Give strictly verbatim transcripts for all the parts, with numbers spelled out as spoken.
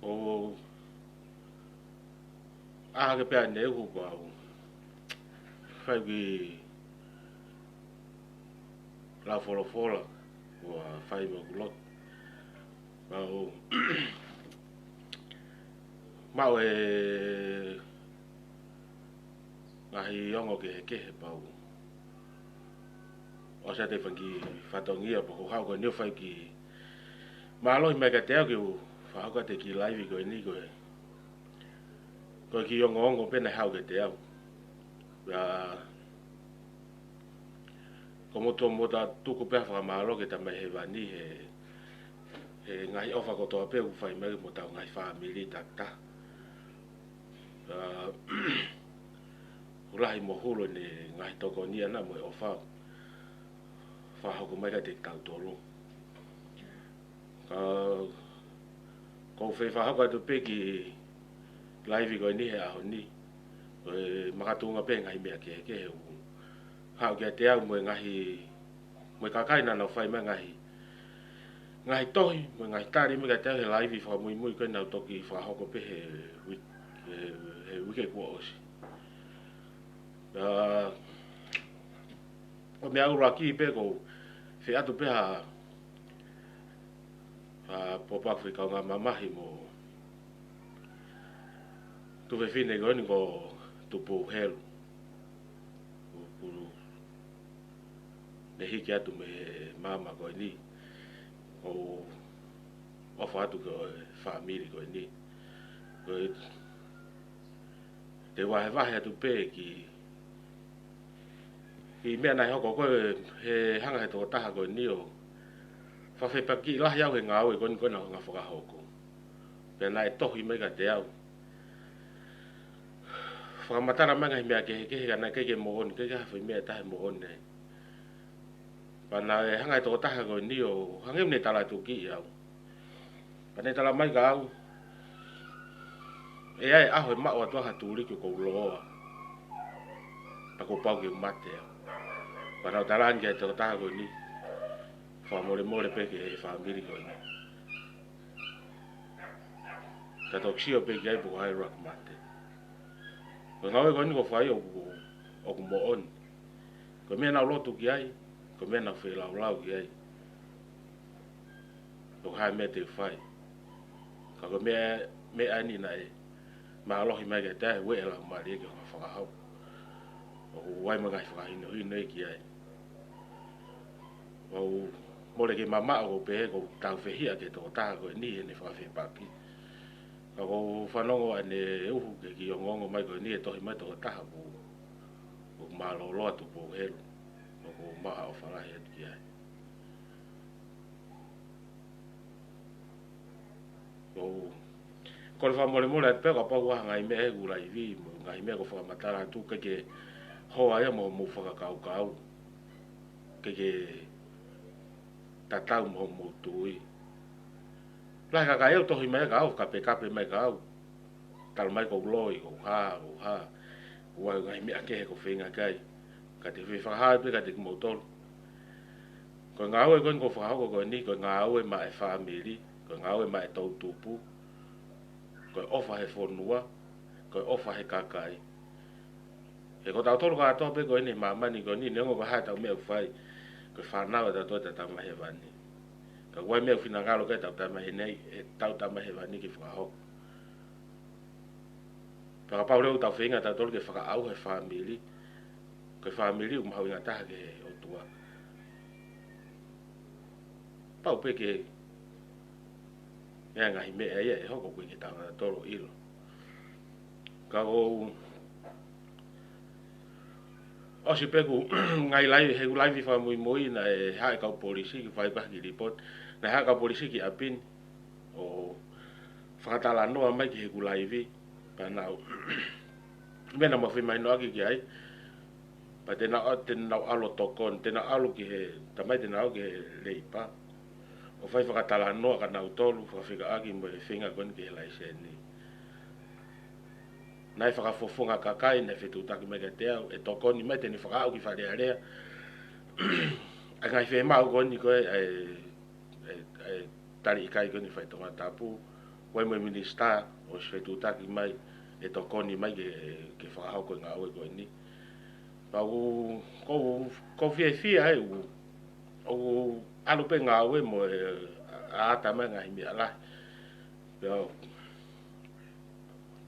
ʻO ʻā hake pē ʻaneuhu pea u fai ki he lau folofola, ʻo fai mo ʻeku lotu. Pea u maʻu e ngaahi ongo kehekehe pea u ʻosi atu e fanga kiʻi fatongia pea u haʻu ko eni ʻo fai e kiʻi mālohi mai kiate au ke u fakahoko atu e kiʻi laivi ko eni ko e, ko e kiʻi ongoongo pē naʻe haʻu kiate au. Pea ko e motuʻa mo ta tuku pē ha fakamālō ki he Tamai Hēvani he, he ngaahi ʻofa kotoa pē ʻoku fai mai mo hotau ngaahi fāmili takitaha. Pea ʻoku lahi mo hulu ʻene ngaahi tokoni ʻana mo e ʻofa fakahoko mai kiate kitautolu. Ka ʻoku ou fie fakahoko atu pē e kiʻi laivi ko eni he ʻaho ni, ko e makatuʻunga pē he ngaahi meʻa kehekehe ʻoku haʻu kiate au mo e ngaahi, mo e kakai naʻa nau fai mai e ngaahi, ngaahi tohi, mo e ngaahi tali mai kiate au he laivi fakamuimui ko ē naʻa ku toki fakahoko pē he uike, he, he uike kuo ʻosi. ʻA, ko e meʻa ʻuluaki pē ʻoku ou fie ʻoatu pē ha, ha pōpoaki fakaʻaonga mamahi mo e tuofefine ko eni ko Tupou Helu. Kuo, kuo ne hiki atu mei he maama ko eni. ʻOku ou ʻofa atu ki he fāmili ko eni. Ko e, te u vahevahe atu pē e kiʻi, kiʻi meʻa naʻe hoko ko ē he hanga ʻe he tokotaha ko eni ʻo fakafepakiʻi lahi au he ngāue ko eni ko ē naʻa ku hanga ʻo fakahoko. Pea naʻe tohi mai kiate au, fakamatala mai e ngaahi meʻa kehekehe ka naʻe ʻikai ke moʻoni, ʻikai ke ha foʻi meʻa ʻe taha ʻe moʻoni ai. Pea naʻe hanga ʻe he tokotaha ko eni ʻo hangē ʻoku ne talatukiʻi au. Pea ne tala mai kia au, ʻe ʻi ai e ʻaho ʻe maʻu atu ai ha tuliki ʻoku ou lōloa. Pea kuo pau ke u mate au. Pea naʻa ku talaange ki he tokotaha ko eni, fakamolemole pē ki he fāmili ko eni. Ka toki sio pē ki ai pe ko hai ʻe lava ke mate. Ko e ngāue ko eni ʻoku ou fai ʻoku, ʻoku moʻoni. Ko e meʻa naʻa ku lotu ki ai, ko e meʻa naʻa ku feilaulau ki ai. Ko e hā e meʻa te u fai. Ka ko e meʻa, meʻa eni naʻe mālohi mai kiate au he ueʻi e Laumālie ke u hanga ʻo fakahoko. ʻOku ʻi ai mo e ngaahi fakahinohino ia ki ai. ʻOku ou mole ke mamaʻo ʻo pehē ʻoku ou tāufehiʻa ki he tokotaha ko eni heʻene fakafepaki. Ka ʻoku ou fanongo ʻaneuhu ki he kiʻi ongoongo mai ko eni ʻe tohi mai ʻe he tokotaha ʻoku, ʻoku mālōlō ʻa Tupou Helu. ʻOku ou maʻu ha ʻofa lahi atu ki ai. ʻOku ou kole fakamolemole atu pē kapau ʻoku ʻi ai ha ngaahi meʻa he ʻeku laivi, mo e ngaahi meʻa ʻoku ou fakamatala atu ʻoku ʻikai ke hoa ia mo hoʻomou fakakaukau. ʻIkai ke tatau mo hoʻomou tui. Lahi e kakai ʻoku tohi mai kia au, kapekape mai kia au. Talamai ʻoku ou loi, ʻoku ou hā, ʻoku ou hā. ʻOku ʻi ai e ngaahi meʻa kehe ʻoku ou feinga ki ai. Ka te u fie fakahā pē kiate kimoutolu. Ko e ngāue ko eni ʻoku ou fakahoko ko eni, ko e ngāue maʻa e fāmili, ko e ngāue maʻa e toʻutupu, ko e ʻofa he fonua, ko e ʻofa he kakai. He ko tautolu kātoa pē ko eni he māmani ko eni, neongo ko e hā ʻetau meʻa ʻoku fai, ko e fānau ʻa tautolu ʻa e Tamai Hēvani. Ka ʻoku ʻi ai e meʻa ʻoku finangalo ki ai ʻetau Tamai Hēvani, ʻetau Tamai Hēvani ke fakahoko. Pea kapau leva ʻoku tau feinga tautolu ke fakaʻauha e fāmili, ko e fāmili ʻoku mahuʻinga taha ki he ʻOtua. Pau pē ke ʻi ai e ngaahi meʻa ia ʻe hoko ʻoku ʻikai ke tau tautolu ʻilo. Ka ʻoku ou ʻosi pē ʻeku ngaahi laivi, he ʻeku laivi fakamuimui naʻe haʻu e kau polisi ke fai pē ha kiʻi lipooti. Naʻe haʻu e kau polisi ki ʻapi ni ʻo fakatalanoa mai ki heʻeku laivi, pea nau, meʻa naʻa mau femahinoʻaki ki ai, pea te nau, te nau ʻalu ʻo tokoni, te nau ʻalu ki he, talamai te nau ʻalu ki he leipa ʻo fai fakatalanoa kia nautolu, fakafekauʻaki mo e feinga ko eni ki he laiseni. Naʻe fakafofonga kakai, naʻe fetuʻutaki mai kiate au, ʻe tokoni mai te ne fakaaʻu ki Fale Alea ʻa e ngaahi fiemaʻu ko eni ko e, ʻa e, ʻa e, ʻa e tali ʻikai ko eni fai Tongatapu, Ko e mo e minisitā ʻosi fetuʻutaki mai ʻe tokoni mai ke, ke fakahoko e ngāue ko eni. Pea ʻoku, ʻoku, ʻoku fiefia ai ʻoku, ʻoku ʻalu pē ngāue mo e ʻata mai ngaahi meʻa lahi. Pea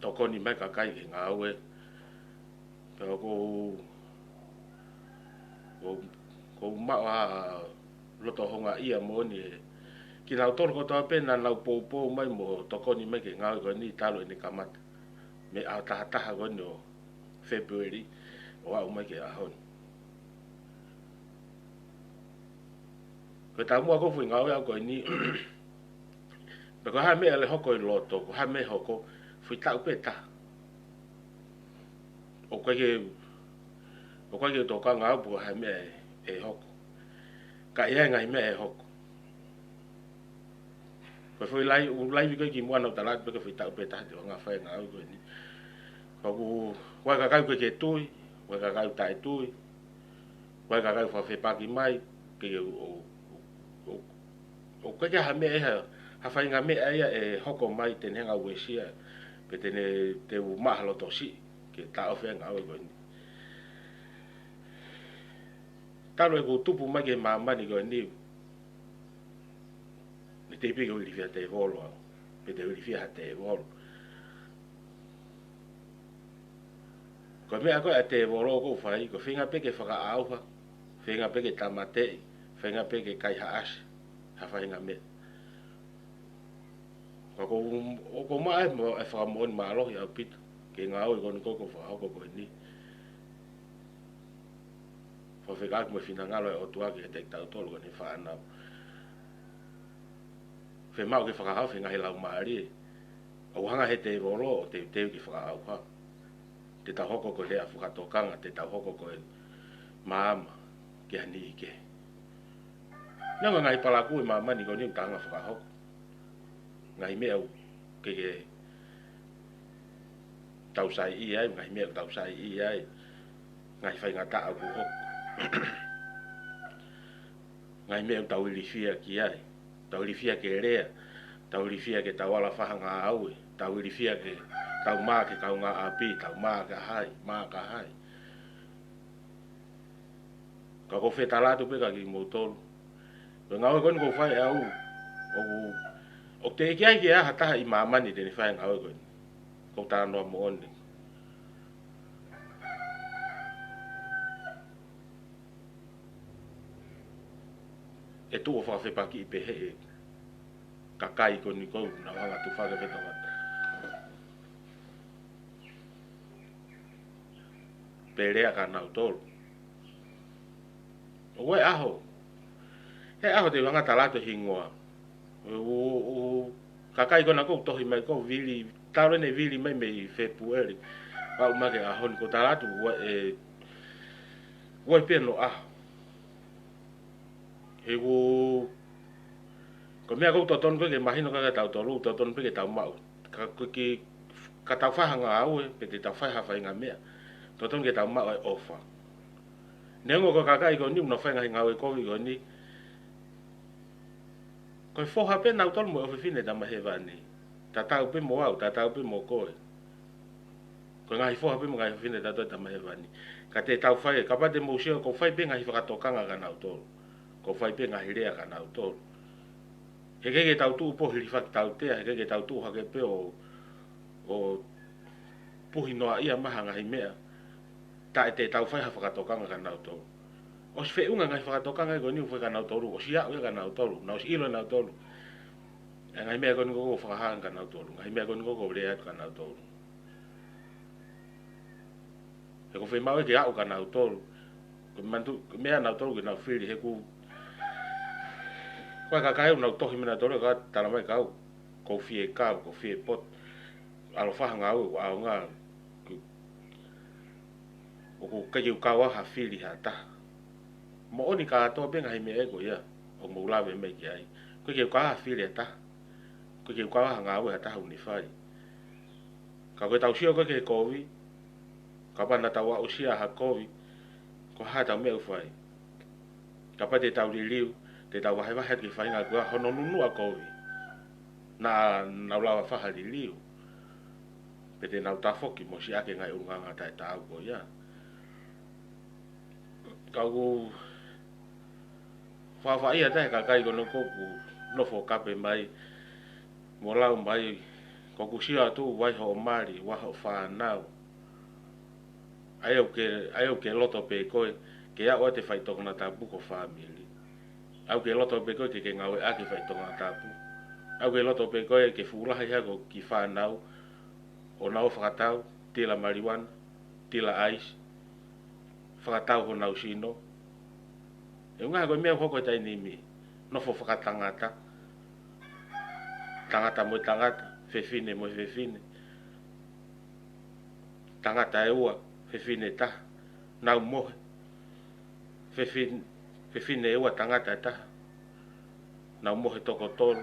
tokoni mai kakai ke ngāue. Pea ʻoku ou, ʻoku ou, ʻoku ou maʻu ha loto houngaʻia moʻoni ē. Kinautolu kotoa pē naʻa nau poupou mai mo tokoni mai ke ngāue ko eni talu ʻene kamata. Mei he ʻaho taha taha ko eni ʻo Fēpueli ʻo aʻu mai ki he ʻaho ni. Ko e taumuʻa ko ē ʻoku ou feinga ʻo ʻai ko eni, pe ko e hā e meʻa ʻe hoko ʻi loto, ko e hā e meʻa ʻe hoko, foʻi taʻu pē taha. ʻOku ʻikai ke, ʻoku ʻikai ke u tokanga au pe ko e hā e meʻa ʻe, ʻe hoko. Ka ʻi ai e ngaahi meʻa ʻe hoko. Ko e foʻi lai-, ʻū laivi ko ē kimuʻa naʻa ku tala atu pē ko e foʻi taʻu pē taha te u hanga ʻo fai e ngāue ko eni. Ka ʻoku, ʻoku ʻi ai e kakai ʻoku ʻikai ke tui, ʻoku ʻi ai e kakai ʻoku taʻetui, ʻoku ʻi ai e kakai ʻoku fakafepaki mai, ke, ʻo, ʻo, ʻo, ʻoku ʻikai ke ʻi ai ha meʻa ia, ha faʻahinga meʻa ia ʻe hoko mai te ne hanga ʻo uesia, pe te ne, te u maʻu ha loto siʻi, ke taʻofi e ngāue ko eni. Talu ʻeku tupu mai ki he māmani ko eni, ne teʻeki ke u ilifia tēvolo au, pe te u ilifia ha tēvolo. Ko e meʻa ko ē ʻa e tēvolo ʻoku ou fai, ko e feinga pē ke fakaʻauha, feinga pē ke tāmateʻi, feinga pē ke kaihaʻasi ha faʻahinga meʻa. Ka ʻoku ou, ʻoku ou maʻu e mo-, e fakamoʻoni mālohi ʻaupito ki he ngāue ko eni ʻoku ou fakahoko ko eni. Fakafekauʻaki mo e finangalo ʻo e ʻOtua kiate kitautolu ko eni fānau. Fiemaʻu ke fakahaofi e ngaahi laumālie ʻoku hanga ʻe he tēvolo ʻo teuteu ke fakaʻauha. Te tau hoko ko e lea fakatokanga, te tau hoko ko e maama ki ha niʻihi kehe. Neongo e ngaahi palakū ʻi māmani ko eni ʻoku tau hanga ʻo fakahoko. Ngaahi meʻa ʻoku ʻikai ke tau saiʻia ai, ngaahi meʻa ʻoku tau saiʻia ai, ngaahi faingataʻa ʻoku hoko. Ngaahi meʻa ʻoku tau ilifia ki ai, tau ilifia ke lea, tau ilifia ke tau ala ʻo fai ha ngāue, tau ilifia ke tau mā ki he kaungāʻapi, tau mā ki ha hai, mā ki ha hai. Ka ʻoku ou fetala atu pē kia kimoutolu. Ko e ngāue ko eni ʻoku ou fai ʻe au, ʻoku, ʻoku teʻeki ai ke ʻi ai ha taha ʻi māmani te ne fai e ngāue ko eni. ʻOku ou talanoa moʻoni. ʻE tuʻu ʻo fakafepakiʻi pē he kakai ko eni ʻoku nau hanga ʻo tufa ke fetokata. Pe lea kia nautolu. ʻOku ʻi ai e ʻaho. He ʻaho te u hanga ʻo tala atu e hingoa. ʻO, ʻo, ʻo, kakai ko ena ʻoku tohi mai ʻoku vili, talu ʻene vili mai mei Fēpueli. Pea aʻu mai ki he ʻaho ni ʻoku ou tala atu, ʻoku ʻi ai e, ʻoku ʻi ai pē hono ʻaho. He ʻoku, ko e meʻa ʻoku totonu ko ē ke mahino kia kitautolu, totonu pē ke tau maʻu. Ka ko e ki, ka tau fai ha ngāue, pe te tau fai ha faʻahinga meʻa. Totonu ke tau maʻu e ʻofa. Neongo ko e kakai ko eni ʻoku nau fai e ngaahi ngāue kovi ko eni. Ko e foha pē nautolu mo e ʻofefine ʻa e Tamai Hēvani. Tatau pē mo au, tatau pē mo koe. Ko e ngaahi foha pē mo e ngaahi ʻofefine ʻa e Tamai Hēvani. Ka te tau fai, kapau te mou sio, ʻoku ou fai pē ngaahi fakatokanga kia nautolu. ʻOku ou fai pē ngaahi lea kia nautolu. He ʻikai ke tau tuʻu pē ʻo hilifaki tautea, he ʻikai ke tau tuʻu hake pē ʻo, ʻo puhi noaʻia mai ha ngaahi meʻa. Taʻe te tau fai ha fakatokanga kia nautolu. ʻOsi feʻunga e ngaahi fakatokanga ko eni ʻoku fai kia nautolu, ʻosi aʻu ia kia nautolu, naʻa ʻosi ʻilo ʻe nautolu. E ngaahi meʻa ko eni ʻoku ou fakahā kia nautolu, ngaahi meʻa ko eni ʻoku ou lea atu kia nautolu. He ʻoku fiemaʻu ke aʻu kia nautolu. Ko e manatu, ko e meʻa ʻa nautolu ke nau fili he ʻoku, ko e kakai ʻoku nau tohi mai nautolu ka tala mai kia au, ʻoku ou fie kau, ʻoku ou fie poto. ʻAlu ʻo fai ha ngāue ʻoku ʻaonga. ʻOku ʻikai ke u kau au ha fili ha taha. Moʻoni kātoa pē ngaahi meʻa ko ia ʻoku mou lave mai ki ai. ʻOku ʻikai ke u kau au ha fili ha taha. ʻOku ʻikai ke u kau au ha ngāue ha taha ʻoku ne fai. Ka ko ʻetau sio ko ē ki he kovi, kapau naʻa tau aʻusia ha kovi, ko e hā ʻetau meʻa ʻoku fai? Kapau te tau liliu, te tau vahevahe atu ki he faʻahinga ko ia hono nunuʻa kovi. naʻa nau lava fakaliliu. Pe te nau tafoki mo siʻaki e ngaahi ʻulungaanga taʻetaau ko ia. Ka ʻoku fafaʻia taʻe kakai ko eni ʻoku nofo kape mai, mo lau mai, ko ʻeku sio atu ʻoku ʻi ai hoʻo mali, ʻoku ʻi ai hoʻo fānau. ʻAi ʻoku ke, ʻai ʻoku ke loto pē koe, ke aʻu ʻete fai tokanga tapu ko e fāmili. ʻAi ʻoku ke loto pē koe ke ke ngāueʻaki e fai tokanga tapu. ʻAi ʻoku ke loto pē koe ke fuʻu lahi hake hoʻo kiʻi fānau, ʻo nau fakatau, tila maliuana, tila ʻaisi, fakatau honau sino. ʻUhinga ko e meʻa ʻoku hoko he taimi ni, nofo fakatangata. Tangata mo e tangata, fefine mo e fefine. Tangata ʻe ua, fefine ʻe taha, nau mohe. Fefine, fefine ʻe ua, tangata ʻe taha, nau mohe toko tolu.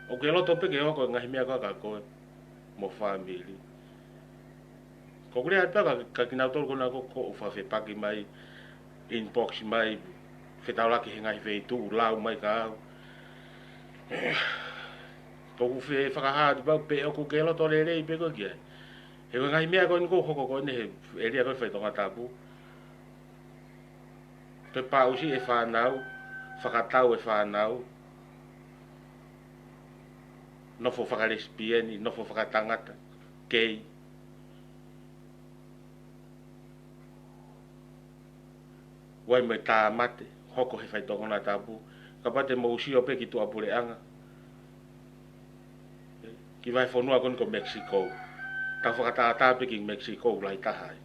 ʻOku ke loto pē ke hoko e ngaahi meʻa ko ia kia koe mo e fāmili. Ko ʻeku lea pē kia, kia kinautolu ko ena ʻoku, ʻoku fakafepaki mai, inbox mai, fetaulaki he ngaahi feituʻu, lau mai kia au. ʻOku ou fie fakahā atu pē au pe ʻoku ke loto lelei pē koe ki ai. He ko e ngaahi meʻa ko eni ʻoku hoko ko eni he ʻēlia ko eni fai tokanga tapu. Ke paʻusi e fānau, fakatau e fānau, nofo fakalesipieni, nofo fakatangata, kei. ʻOku ʻi ai mo e tāmate, hoko he fai tokanga tapu, kapau te mou sio pē ki tuʻapuleʻanga, ki he vahefonua ko eni ko Mexico. Tau fakatātā pē ki Mexico, lahi taha ai.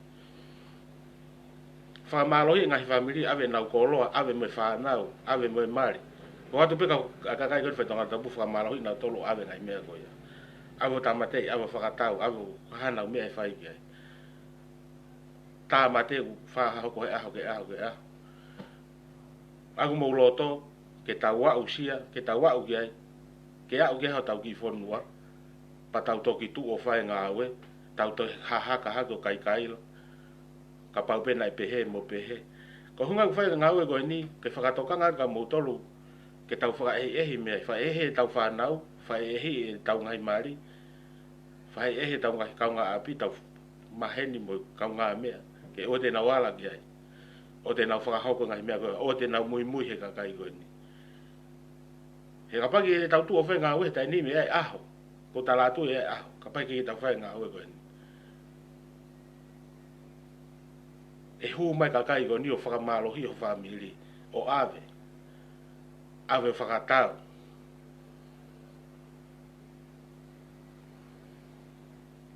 Fakamālohiʻi e ngaahi fāmili, ʻave ʻenau koloa, ʻave mo e fānau, ʻave mo e mali. ʻOatu pē kia, kia kakai ko eni fai tokanga tapu, fakamālohiʻi nautolu ʻave e ngaahi meʻa ko ia. ʻAve ʻo tāmateʻi, ʻave ʻo fakatau, ʻave ʻo hā haʻanau meʻa ʻe fai ki ai. Tāmate ʻoku faʻa hoko he ʻaho ki he ʻaho ki he ʻaho. ʻOku mou loto ke tau aʻusia, ke tau aʻu ki ai, ke aʻu ki ai hotau kiʻi fonua, pea tau toki tuʻu ʻo fai e ngāue, tau toe hahaka hake ʻo kaikaila, kapau pē naʻe pehē mo pehē. Ko e ʻuhinga ʻoku fai e ngāue ko eni, ke fakatokanga kia moutolu, ke tau fakaʻehiʻehi mei ai, fakaʻehiʻehi ʻetau fānau, fakaʻehiʻehi ʻetau ngaahi mali, fakaʻehiʻehi ʻetau ngaahi kaungāʻapi, tau maheni mo e kaungāmeʻa, ke ʻoua te nau ala ki ai. ʻOua te nau fakahoko e ngaahi meʻa ko ia, ʻoua te nau muimui he kakai ko eni. He kapau ʻe ʻikai ke tau tuʻu ʻo fai e ngāue he taimi ni, ʻe ʻi ai e ʻaho. ʻOku ou tala atu ʻe ʻi ai e ʻaho, kapau ʻe ʻikai ke tau fai e ngāue ko eni, ʻe hū mai e kakai ko eni ʻo fakamālohiʻi ho fāmili, ʻo ʻave, ʻave ʻo fakatau,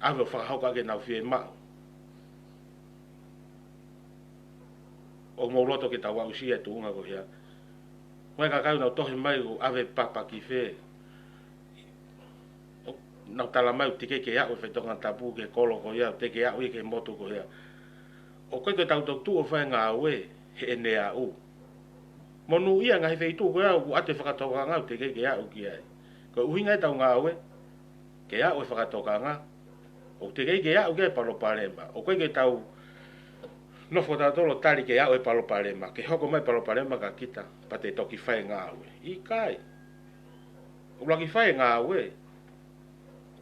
ʻave ʻo fakahoko ʻaki ʻenau fiemaʻu. ʻOku mou loto ke tau aʻusia e tuʻunga ko ia. Ko e kakai ʻoku nau tohi mai ʻoku ʻave papa ki fē, ʻoku nau tala mai ʻoku teʻeki ke aʻu e fai tokanga tapu ki he kolo ko ia, teʻeki ke aʻu ia ki he motu ko ia. ʻOku ʻikai ke tau toki tuʻu ʻo fai e ngāue heʻene aʻu. Monūʻia e ngaahi feituʻu ko ia ʻoku ʻoatu e fakatokanga ʻoku teʻeki ke aʻu ki ai. Ko e ʻuhinga ʻetau ngāue, ke aʻu e fakatokanga, ʻoku teʻeki ke aʻu ki ai e palopalema. ʻOku ʻikai ke tau nofo tautolu ʻo tali ke aʻu e palopalema, ke hoko mai e palopalema kia kita, pea te toki fai e ngāue. ʻIkai. ʻUluaki fai e ngāue,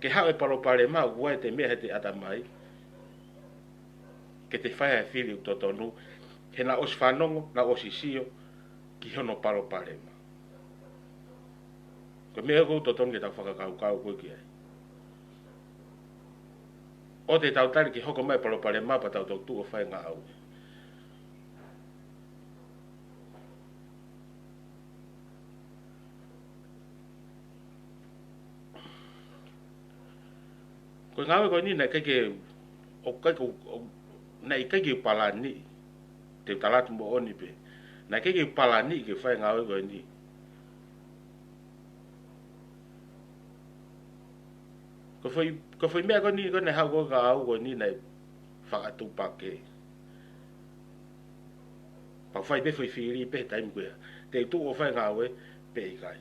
ke haʻu e palopalema, ʻoku ʻi ai ʻete meʻa heʻete ʻatamai, ke te fai e fili ʻoku totonu, he naʻa ʻosi fanongo, naʻa ʻosi sio ki hono palopalema. Ko e meʻa ʻoku totonu ke tau fakakaukau ko ē ki ai. ʻOua te tau tali ke hoko mai e palopalema pea tau toki tuʻu ʻo fai e ngāue. Ko e ngāue ko eni naʻe ʻikai ke, ʻoku ʻikai ke, ʻo, naʻe ʻikai ke u palani. Te u tala atu moʻoni pē. Naʻe ʻikai ke u palani ke fai e ngāue ko eni. Ko e foʻi, ko e foʻi meʻa ko eni, ko eni haʻu ko ē kia au ko eni naʻe fakatupakē. Pea u fai pē foʻi fili pē he taimi ko ia. Te u tuʻu ʻo fai e ngāue pe ʻikai.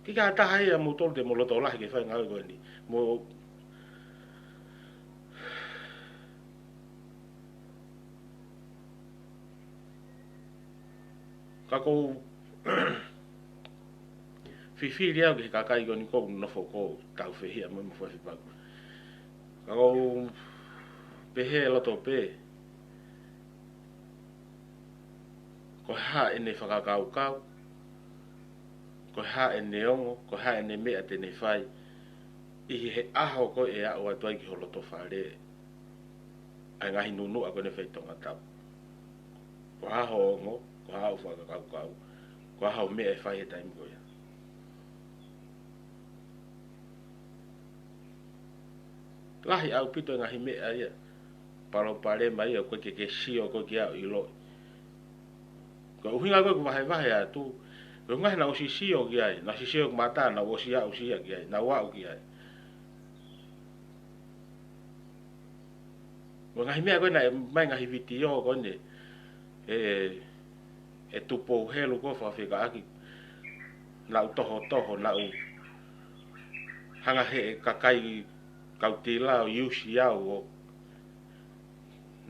ʻIkai ha taha ia ʻia moutolu te mou loto lahi ke fai e ngāue ko eni. Mo ka ʻoku ou pifili au ki he kakai ko eni ʻoku ou nofo ʻo tau fehiʻa mo e mo fefepaku. Ka ʻoku ou pehē loto pē, ko e hā ʻene fakakaukau, ko e hā ʻene ongo, ko e hā ʻene meʻa te ne fai, ʻi he ʻaho ko ē ʻe aʻu atu ai ki ho loto fale, ʻa e ngaahi nunuʻa ko ē ʻe fai ʻi Tongatapu. Ko e hā hoʻo ongo, ko e hā hoʻo fakakaukau, ko e hā hoʻo meʻa ʻe fai he taimi ko ia. Lahi ʻaupito e ngaahi meʻa ia, palopalema ia, ʻoku ʻikai ke ke sio koe ki ai ʻo ʻiloʻi. Ko e ʻuhinga ko ē ʻoku vahevahe atu, ko e ʻuhinga he naʻe ʻosi sio ki ai, naʻe ʻosi sio ki mata, naʻe ʻosi aʻusia ki ai, naʻe aʻu ki ai. Ko e ngaahi meʻa ko ē naʻe ʻomai ngaahi vitiō ko eni, ʻe, ʻe Tupou Helu ko ē fakafekauʻaki, naʻa ku tohotoho, naʻa ku hanga he kakai kautila ʻo ʻiusi au ʻo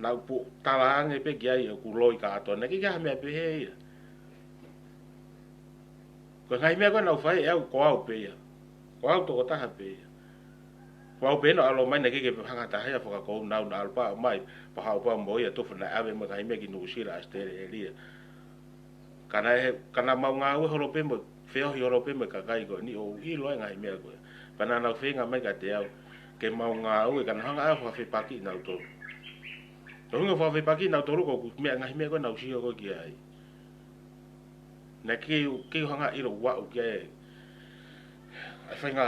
naʻa ku talaange pē ki ai ʻoku loi kātoa, naʻe ʻikai ke ʻi ai ha meʻa pehē ia. Ko e ngaahi meʻa ko ē naʻa ku fai ʻe au, ko au pē ia. Ko au tokotaha pē ia. Ko au pē naʻa ku ʻalu mai naʻe ʻikai ke hanga ha taha ia ʻo fakakouna au, naʻa ku ʻalu pē au mai, pea haʻu pē au mo ia, tufa naʻe ʻave mo e ngaahi meʻa ki Nuʻusila, ʻAositelēlia. Ka naʻe, ka naʻa mau ngāue holo pē mo, feohi holo pē mo e kakai ko eni ʻo ʻilo e ngaahi meʻa ko ē. Pea naʻa nau feinga mai kiate au ke mau ngāue, ka naʻa ku hanga ʻo fakafepakiʻi nautolu. Ko e ʻuhinga fakafepakiʻi nautolu ko ʻeku meʻa, ngaahi meʻa ko ē naʻa ku sio ko ē ki ai. Naʻe ʻikai, ʻikai ke u hanga ʻo ʻilo ʻo aʻu ki ai ʻa e faʻahinga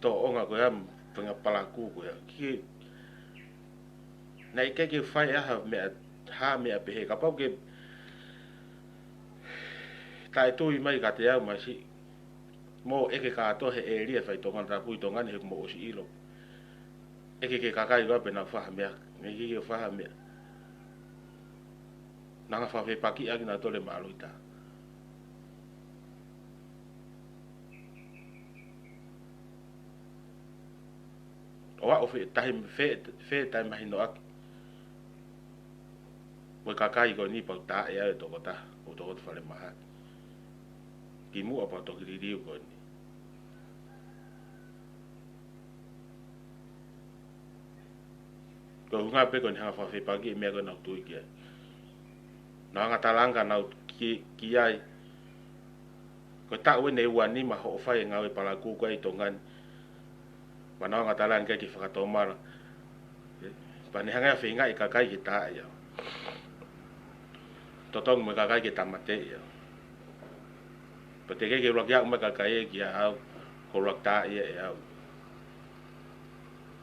tōʻonga ko ia, faʻahinga palakū ko ia. ʻIkai, naʻe ʻikai ke fai ʻe au ha meʻa, ha meʻa pehē, kapau ke taʻetui mai kiate au masiʻi, mo ʻeke kātoa he ʻēlia fai Tongatapu ʻi Tonga ni he ʻoku mou ʻosi ʻilo. ʻEke ki he kakai ko ē pe naʻa ku fai ha meʻa, naʻe ʻikai ke u fai ha meʻa. Naʻa nau fakafepakiʻi ʻaki nautolu e maʻaluita. ʻO aʻu fē taimi, fē, fē taimi mahino ʻaki. Mo e kakai ko eni pea u tā ʻe au e tokotaha, ʻo tokotaha falemahaki. Kimuʻa pea u toki liliu ko eni. Ko e ʻuhinga pē ko ʻene hanga ʻo fakafepakiʻi e meʻa ko ē naʻa ku tui ki ai. Naʻa ku hanga ʻo talaange kia nautolu ki, ki ai. Ko e taʻu eni ʻe ua nima hoʻo fai e ngāue palakū ko ē ʻi Tonga ni. Pea naʻa ku hanga ʻo talaange ki ai ke fakatomala. Pea ne hanga ʻo feingaʻi e kakai ke tā ʻe au. Totongi mo e kakai ke tāmateʻi au. Pea teʻeki ke ʻuluaki aʻu mai e kakai ia kia au, kuo ʻuluaki tā ia ʻe au.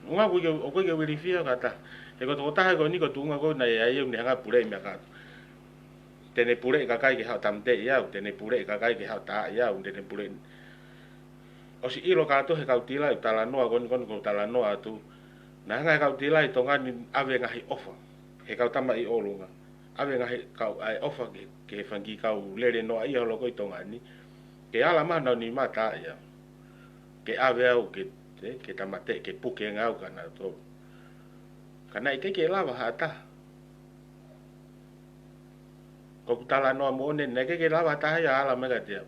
ʻUhinga ʻoku ʻikai ke, ʻoku ʻikai ke u ilifia ha taha. He ko e tokotaha ko eni ko e tuʻunga ko ē naʻe ʻi ai ʻoku ne hanga ʻo puleʻi meʻa kātoa. Te ne puleʻi e kakai ke haʻu ʻo tāmateʻi au, te ne puleʻi e kakai ke haʻu ʻo tā ʻe au, te ne puleʻi. ʻOsi ʻilo kātoa he kautila ʻeku talanoa ko eni, ko eni ʻoku ou talanoa atu. Naʻe hanga ʻe he kautila ʻi Tonga ni ʻo ʻave e ngaahi ʻofa he kau tama ʻi ʻolunga. ʻAve e ngaahi kau, ʻa e ʻofa ki he, ki he fanga kiʻi kau lele noaʻia holo ko ē ʻi Tonga ni. Ke ala mai honau nima ʻo tā ʻe au. Ke ʻave au ke, ke, ke tāmateʻi, ke puke ange au kia nautolu. Ka naʻe ʻikai ke lava ha taha. Ko ʻeku talanoa moʻoni, naʻe ʻikai ke lava ha taha ia ʻo ala mai kiate au.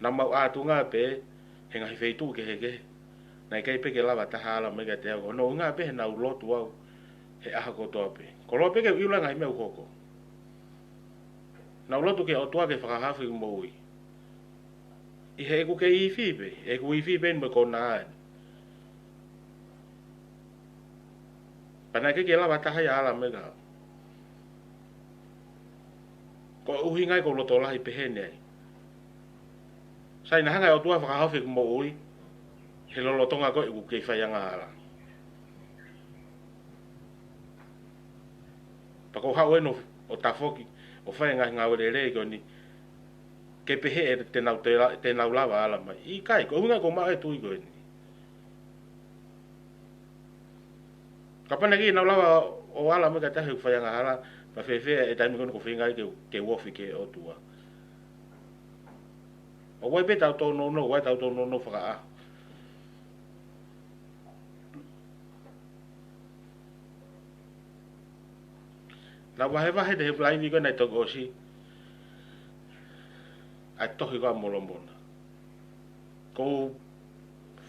Naʻa mau ʻatunga pē he ngaahi feituʻu kehekehe. Naʻe ʻikai pē ke lava ha taha ʻo ala mai kiate au. Ko hono ʻuhinga pē he naʻa ku lotu au he ʻaho kotoa pē. Koloa pē ke u ʻilo e ngaahi meʻa ʻoku hoko. Naʻa ku lotu ki he ʻOtua ke fakahaofi ʻeku moʻui. ʻI heʻeku kei ifi pē, ʻeku ifi pē mo e konā ni. Pea naʻe ʻikai ke lava ha taha ia ʻo ala mai kia au. Ko e ʻuhinga ia ʻoku ou loto lahi pehē ni ai. Sai, naʻe hanga ʻe he ʻOtua ʻo fakahaofi ʻeku moʻui he lolotonga ko ē ʻeku kei faiangahala. Pea ʻoku ou haʻu eni ʻo tafoki, ʻo fai e ngaahi ngāue lelei ko eni, ke pehē ʻe te nau, te la-, te nau lava ʻo ala mai. ʻIkai, ko e ʻuhinga ia ʻoku ou maʻu ai e tui ko eni. Kapau naʻe ʻikai ke nau lava ʻo ala mai kiate au he ʻeku faiangahala, pea fēfē e taimi ko eni ʻoku ou feinga ai ke, ke u ofi ki he ʻOtua. ʻOku ʻi ai pē ʻetau tōnounou, ʻoku ʻi ai ʻetau tōnounou fakaʻaho. Naʻa ku vahevahe he live ko ē naʻe toki ʻosi, ʻa e tohi ko ē ʻa Molomona. ʻOku ou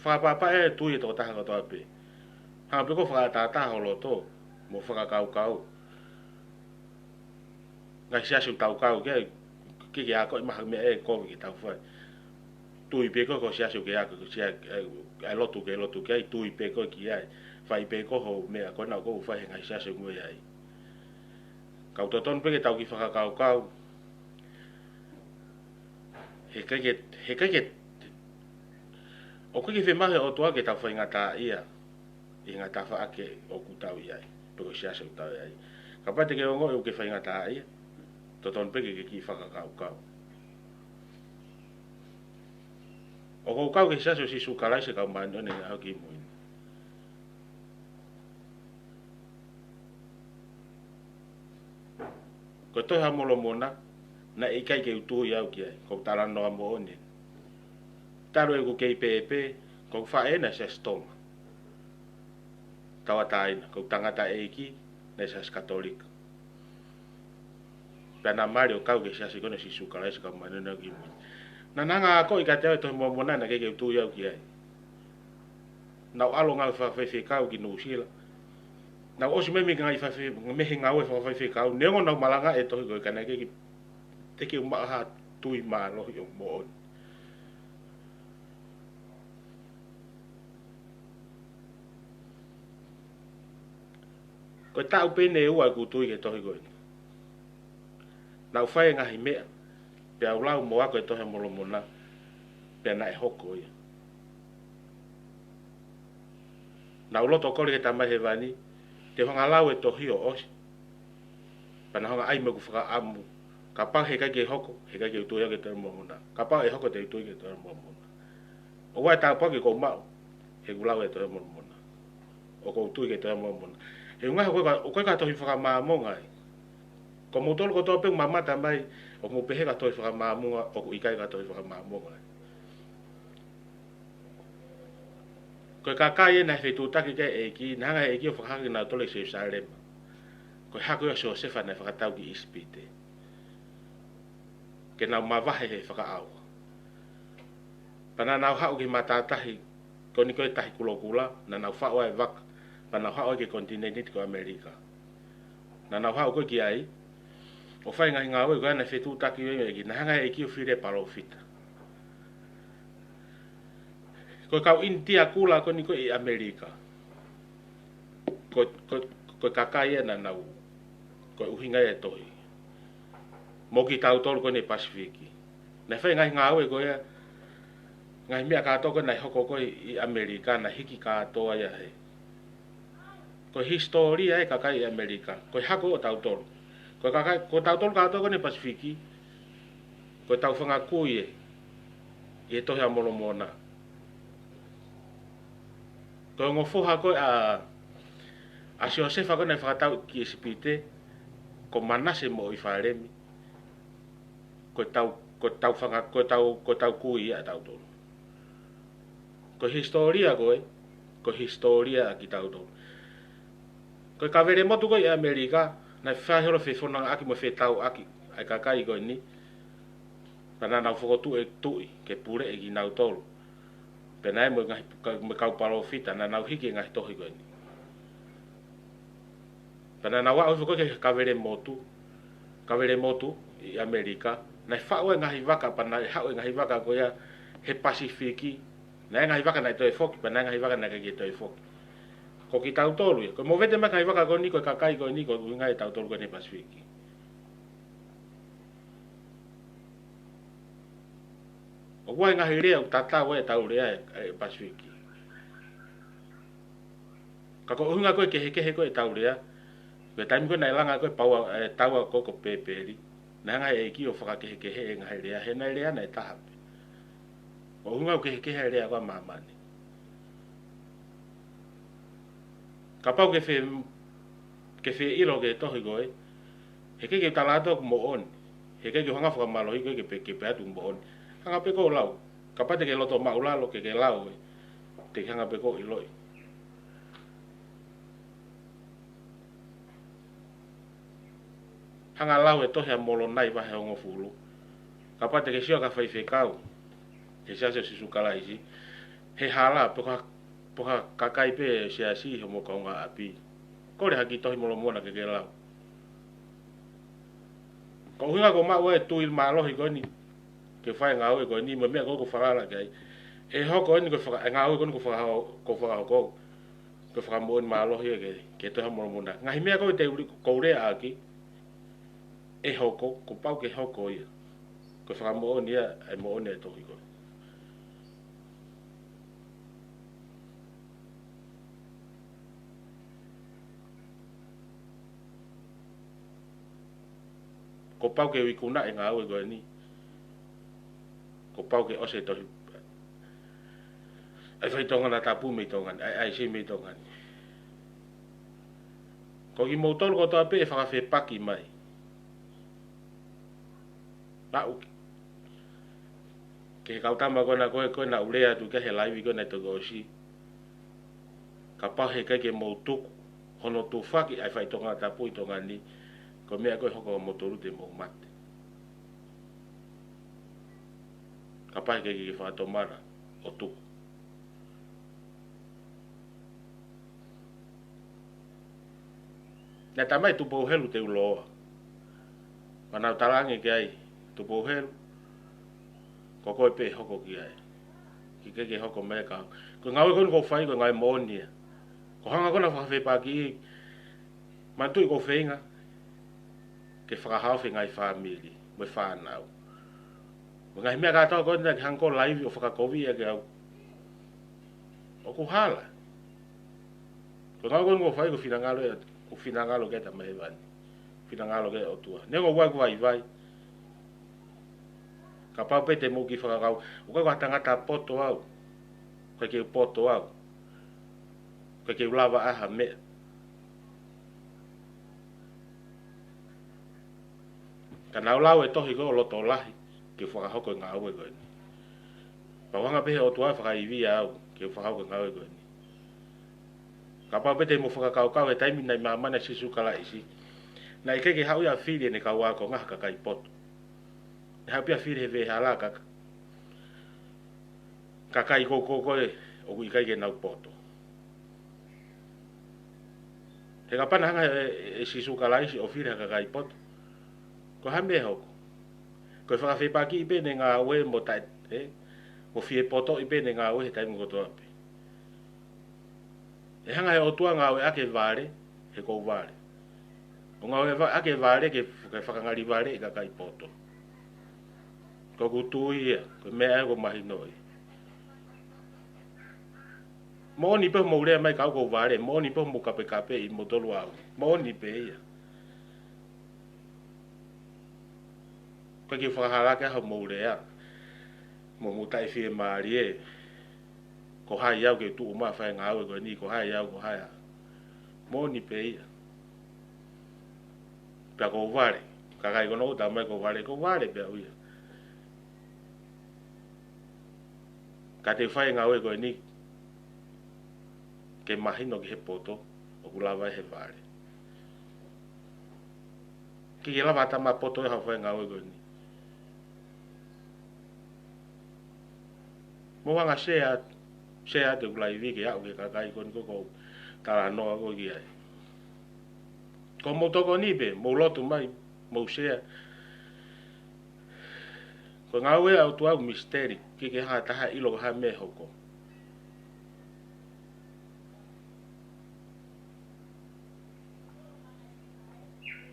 fakaʻapaʻapa e tui e tokotaha kotoa pē. Hanga pē ʻo fakatātā ho loto mo e fakakaukau. Ngaahi siasi ʻoku tau kau ki ai, ke ke ako ʻi he ngaahi meʻa ʻe kovi ke tau fai. Tui pē koe ko e siasi ʻoku ke ako, ko e sia-, ʻe, ʻe lotu ke lotu ki ai, tui pē koe ki ai. Fai pē koe hoʻo meʻa ko ena ʻoku ou fai he ngaahi siasi ʻoku ou ʻi ai. Ka ʻoku totonu pē ke tau kiʻi fakakaukau. He ʻikai ke, he ʻikai ke, ʻoku ʻikai ke fiemaʻu he ʻOtua ke tau faingataʻaʻia ʻi he ngaahi tafaʻaki ʻoku tau ʻi ai, pe ko e siasi ʻoku tau ʻi ai. Kapau te ke ongoʻi ʻoku ke faingataʻaʻia, totonu pē ke ke kiʻi fakakaukau. ʻOku ou kau ki he Siasi ʻo Sīsū Kalaisi ʻo e Kau Māʻoniʻoni ʻi he Ngaahi ʻAho Kimui Ni. Ko e Tohi ʻa Molomona, naʻe ʻikai ke u tui au ki ai, ʻoku ou talanoa moʻoni. Talu ʻeku kei pēpē, ʻoku ou faʻē naʻe Siasi Tonga. Tauʻatāina, ʻoku ou tangataʻeiki, naʻe Siasi Katolika. Pea naʻa mali ʻo kau ki he Siasi ko eni ʻo Sīsū Kalaisi ʻo e Kau Māʻoniʻoni ʻi he Ngaahi ʻAho Kimui Ni. Naʻa nau akoʻi kiate au e Tohi ʻa Molomona naʻe ʻikai ke u tui au ki ai. Naʻa ku ʻalu ʻo ngāue fakafaifekau ki Nuʻusila. Naʻa ku ʻosi mei he ngaahi faife-, mei he ngāue fakafaifekau. Neongo naʻa ku malangaʻi e tohi ko ē ka naʻe ʻikai ke, teʻeki ke u maʻu ha tui mālohi ʻo moʻoni. Ko e taʻu pē ʻe ua ʻeku tui ki he tohi ko eni. Naʻa ku fai e ngaahi meʻa, pea u lau mo ako e Tohi ʻa Molomona, pea naʻe hoko ia. Naʻa ku loto kole ki he Tamai Hēvani, te u hanga ʻo lau e tohi ʻo ʻosi. Pea naʻa ku hanga ʻo ʻai mo ʻeku fakaʻamu. Kapau he ʻikai ke hoko, he ʻikai ke u tui au ki he Tohi ʻa Molomona. Kapau ʻe hoko te u tui ki he Tohi ʻa Molomona. ʻOku ʻi ai e tāpuaki ʻoku ou maʻu, he ʻoku ou lau e Tohi ʻa Molomona. ʻOku ou tui ki he Tohi ʻa Molomona. He ʻuhinga he ʻoku ʻikai ko e, ʻoku ʻikai ko ha tohi faka-Māmonga ia. Ko moutolu kotoa pē ʻoku mamata mai, ʻoku mou pehē ko ha tohi faka-Māmonga, ʻoku ʻikai ko ha tohi faka-Māmonga ia. Ko e kakai ē naʻe fetuʻutaki ki ai e ʻEiki, naʻe hanga ʻe he ʻEiki ʻo fakahā kinautolu ʻi Selūsalema. Ko e hako ia ʻo Siosefa naʻe fakatau ki ʻIsipite. Ke nau mavahe he fakaʻauha. Pea naʻa nau haʻu ki he matātahi, ko eni ko e Tahi Kulokula, naʻa nau faʻu ai e vaka, pea nau haʻu ai ki he konitinēniti ko ʻAmelika. Naʻa nau haʻu ko ē ki ai, ʻo fai e ngaahi ngāue, ko ia naʻe fetuʻutaki ai e ʻEiki, naʻe hanga ʻe he ʻEiki ʻo fili e palōfita. Ko e kau ʻInitia Kula ko eni ko ē ʻi ʻAmelika. Ko, ko, ko e kakai ia naʻa nau, ko e ʻuhinga ia e tohi. Mo kitautolu ko eni Pasifiki. Naʻe fai e ngaahi ngāue ko ia, ngaahi meʻa kātoa ko ē naʻe hoko ko ē ʻi ʻAmelika, naʻe hiki kātoa ia he. Ko e hisitōlia e kakai ʻi ʻAmelika, ko e hako ʻo tautolu. Ko e kakai, ko tautolu kātoa ko eni Pasifiki, ko e tau fanga kui ē, ʻi he Tohi ʻa Molomona. Ko e ongo foha ko ē ʻa, ʻa Siosefa ko ē naʻe fakatau ki ʻIsipite, ko Manase mo ʻIfalemi. Ko e tau, ko e tau fanga, ko e tau, ko e tau kui ia ʻa tautolu. Ko e hisitōlia ko ē, ko e hisitōlia ʻa kitautolu. Ko e kavele motu ko ē ʻi ʻAmelika, naʻe fai holo fefonongaʻaki mo fetauʻaki ʻa e kakai ko eni. Pea naʻa nau fokotuʻu e tuʻi, ke puleʻi kinautolu. Pea naʻe mo e ngaahi, ka-, mo e kau palōfita, naʻa nau hiki e ngaahi tohi ko eni. Pea naʻa nau aʻu hifo ko ē ki he kavele motu, kavele motu ʻi ʻAmelika, naʻe faʻu e ngaahi vaka, pea naʻe haʻu e ngaahi vaka ko ia he Pasifiki, naʻe ngaahi vaka naʻe toe foki, pea naʻe ngaahi vaka naʻe ʻikai ke toe foki. Ko kitautolu ia, ko e movete mai e ngaahi vaka ko eni, ko e kakai ko eni, ko e ʻuhinga ia ʻa tautolu ko eni Pasifiki. ʻOku ʻi ai e ngaahi lea ʻoku tatau ai e tau lea ʻi, ʻi Pasifiki. Ka ko e ʻuhinga ko ē kehekehe ko ē e tau lea, ko e taimi ko ē naʻe langa ko ē e paua, e taua ko ē ko Pēpeli, naʻe hanga ʻe he ʻEiki ʻo fakakehekehe e ngaahi lea, he naʻe lea naʻe taha pē. Ko e ʻuhinga ʻoku kehekehe e lea ko ē ʻa māmani. Kapau ke fie, ke fie ʻilo ki he tohi ko ē, he ʻikai ke u tala atu ʻoku moʻoni. He ʻikai ke u hanga ʻo fakamālohiʻi koe ke pehē, ke pehē atu ʻoku moʻoni. Hanga pē koe ʻo lau. Kapau te ke loto maʻulalo ke ke lau ē, te ke hanga pē koe ʻo ʻiloʻi. Hanga ʻo lau e Tohi ʻa Molonai vahe hongofulu. Kapau te ke sio ki ha faifekau, he Siasi ʻo Sīsū Kalaisi, he hala, pe ko ha, pe ko ha kakai pē ʻo e siasi, hoʻomo kaungāʻapi. Kole ha kiʻi tohi Molomona ke ke lau. Ko e ʻuhinga ko e maʻu e tui mālohi ko eni ke fai e ngāue ko eni, mo e meʻa ko ē ʻoku ou falala ki ai. ʻE hoko eni ko e faka-, e ngāue ko eni ʻoku ou fakaho-, ʻoku ou fakahoko, ko e fakamoʻoni mālohi ia ke, ki he tohi Molomona. Ngaahi meʻa ko ē te u li-, ʻoku ou lea ʻaki, ʻe hoko, kuo pau ke hoko ia. Ko e fakamoʻoni ia, ʻa e moʻoni ʻa e tohi ko ē. Kuo pau ke u ikunaʻi e ngāue ko eni. Kuo pau ke ʻosi e tohi. ʻA e faitokanga tapu mei Tonga ni, ʻa e, ʻa e ʻai si mei Tonga ni. Ko kimoutolu kotoa pē ʻe fakafepaki mai. Naʻu ki he kau tama ko ena ko ē, ko ē naʻa ku lea atu ki ai he laivi ko ē naʻe toki ʻosi. Kapau he ʻikai ke mou tuku hono tufaki ʻa e faitokanga tapu ʻi Tonga ni, ko e meʻa ko ē ʻe hoko kiate kimoutolu te mou mate. Kapau he ʻikai ke fakatomala ʻo tuku. Naʻe talamai ʻe Tupou Helu Teuloa. Pea naʻa ku talaange ki ai, Tupou Helu, ko koe pē hoko ki ai. Ke, ke, ke hoko mai ka. Ko e ngāue ko eni ʻoku ou fai ko e ngāue moʻoni ia. Ko e hanga ko ena ʻo fakafepakiʻi, manatuʻi ʻoku ou feinga ke fakahaofi e ngaahi fāmili, mo e fānau. Mo e ngaahi meʻa kātoa ko ena ke hanga ʻo laivi ʻo fakakoviʻi ʻaki au. ʻOku hala. Ko e ngāue ko eni ʻoku ou fai ko e finangalo ia, ko e finangalo ki he Tamai Hēvani. Finangalo ki he ʻOtua. Neongo ʻoku ou vaivai. Kapau pē te mou kiʻi fakakaukau. ʻOku ʻikai ko ha tangata poto au. ʻOku ʻikai ke u poto au. ʻOku ʻikai ke u lava ʻa ha meʻa. Ka naʻa ku lau e tohi ko ē ʻo loto lahi, ke u fakahoko e ngāue ko eni. Pea ʻoku hanga pē he ʻOtua ʻo fakaivia au, ke u fakahoko e ngāue ko eni. Kapau pē te mou fakakaukau he taimi naʻe ʻi māmani ai ʻa Sīsū Kalaisi. Naʻe ʻikai ke haʻu ia ʻo fili ʻene kau ākonga ha kakai poto. Naʻe haʻu pē ia ʻo fili he veʻehala ka, kakai ko ē, ko ē, ʻoku ʻikai ke nau poto. He kapau naʻe hanga ʻe, ʻe, ʻe Sīsū Kalaisi ʻo fili ha kakai poto. Ko e hā e meʻa ʻe hoko? Ko e fakafepakiʻi pē ʻene ngāue mo taʻe, ē? Mo fiepotoʻi pē ʻene ngāue he taimi kotoa pē. ʻE hanga he ʻOtua ʻo ngāueʻaki e vale, he ʻoku ou vale. ʻO ngāueʻaki e vale ke, ke fakangalivaleʻi e kakai poto. Ko ʻeku tui ia, ko e meʻa ia ʻoku ou mahinoʻi. Moʻoni pē hoʻomou lea mai ka ʻoku ou vale, moʻoni pē hoʻomou kapekapeʻi kimoutolu au. Moʻoni pē ia. ʻOku ʻikai ke fakahalaki ʻa hoʻomou lea. Mo hoʻomou taʻefiemālie. Ko hai au ke tuʻu mai ʻo fai e ngāue ko eni, ko hai au, ko hai au. Moʻoni pē ia. Pea ʻoku ou vale. Kakai ko ena ʻoku talamai ʻoku ou vale, ʻoku ou vale pē au ia. Ka te u fai e ngāue ko eni, ke mahino ki he poto, ʻoku lava ʻe he vale. ʻIkai ke lava ʻe ha tama poto ia ʻo fai e ngāue ko eni. Mou hanga ʻo share, share atu ʻeku laivi ke aʻu ki he kakai ko eni ʻoku ou talanoa ko ē ki ai. Ko hoʻomou tokoni pē, mou lotu mai, mou share. Ko e ngāue ʻa e ʻOtua ʻoku misiteli, ʻikai ke ha taha ʻilo ko e hā e meʻa ʻe hoko.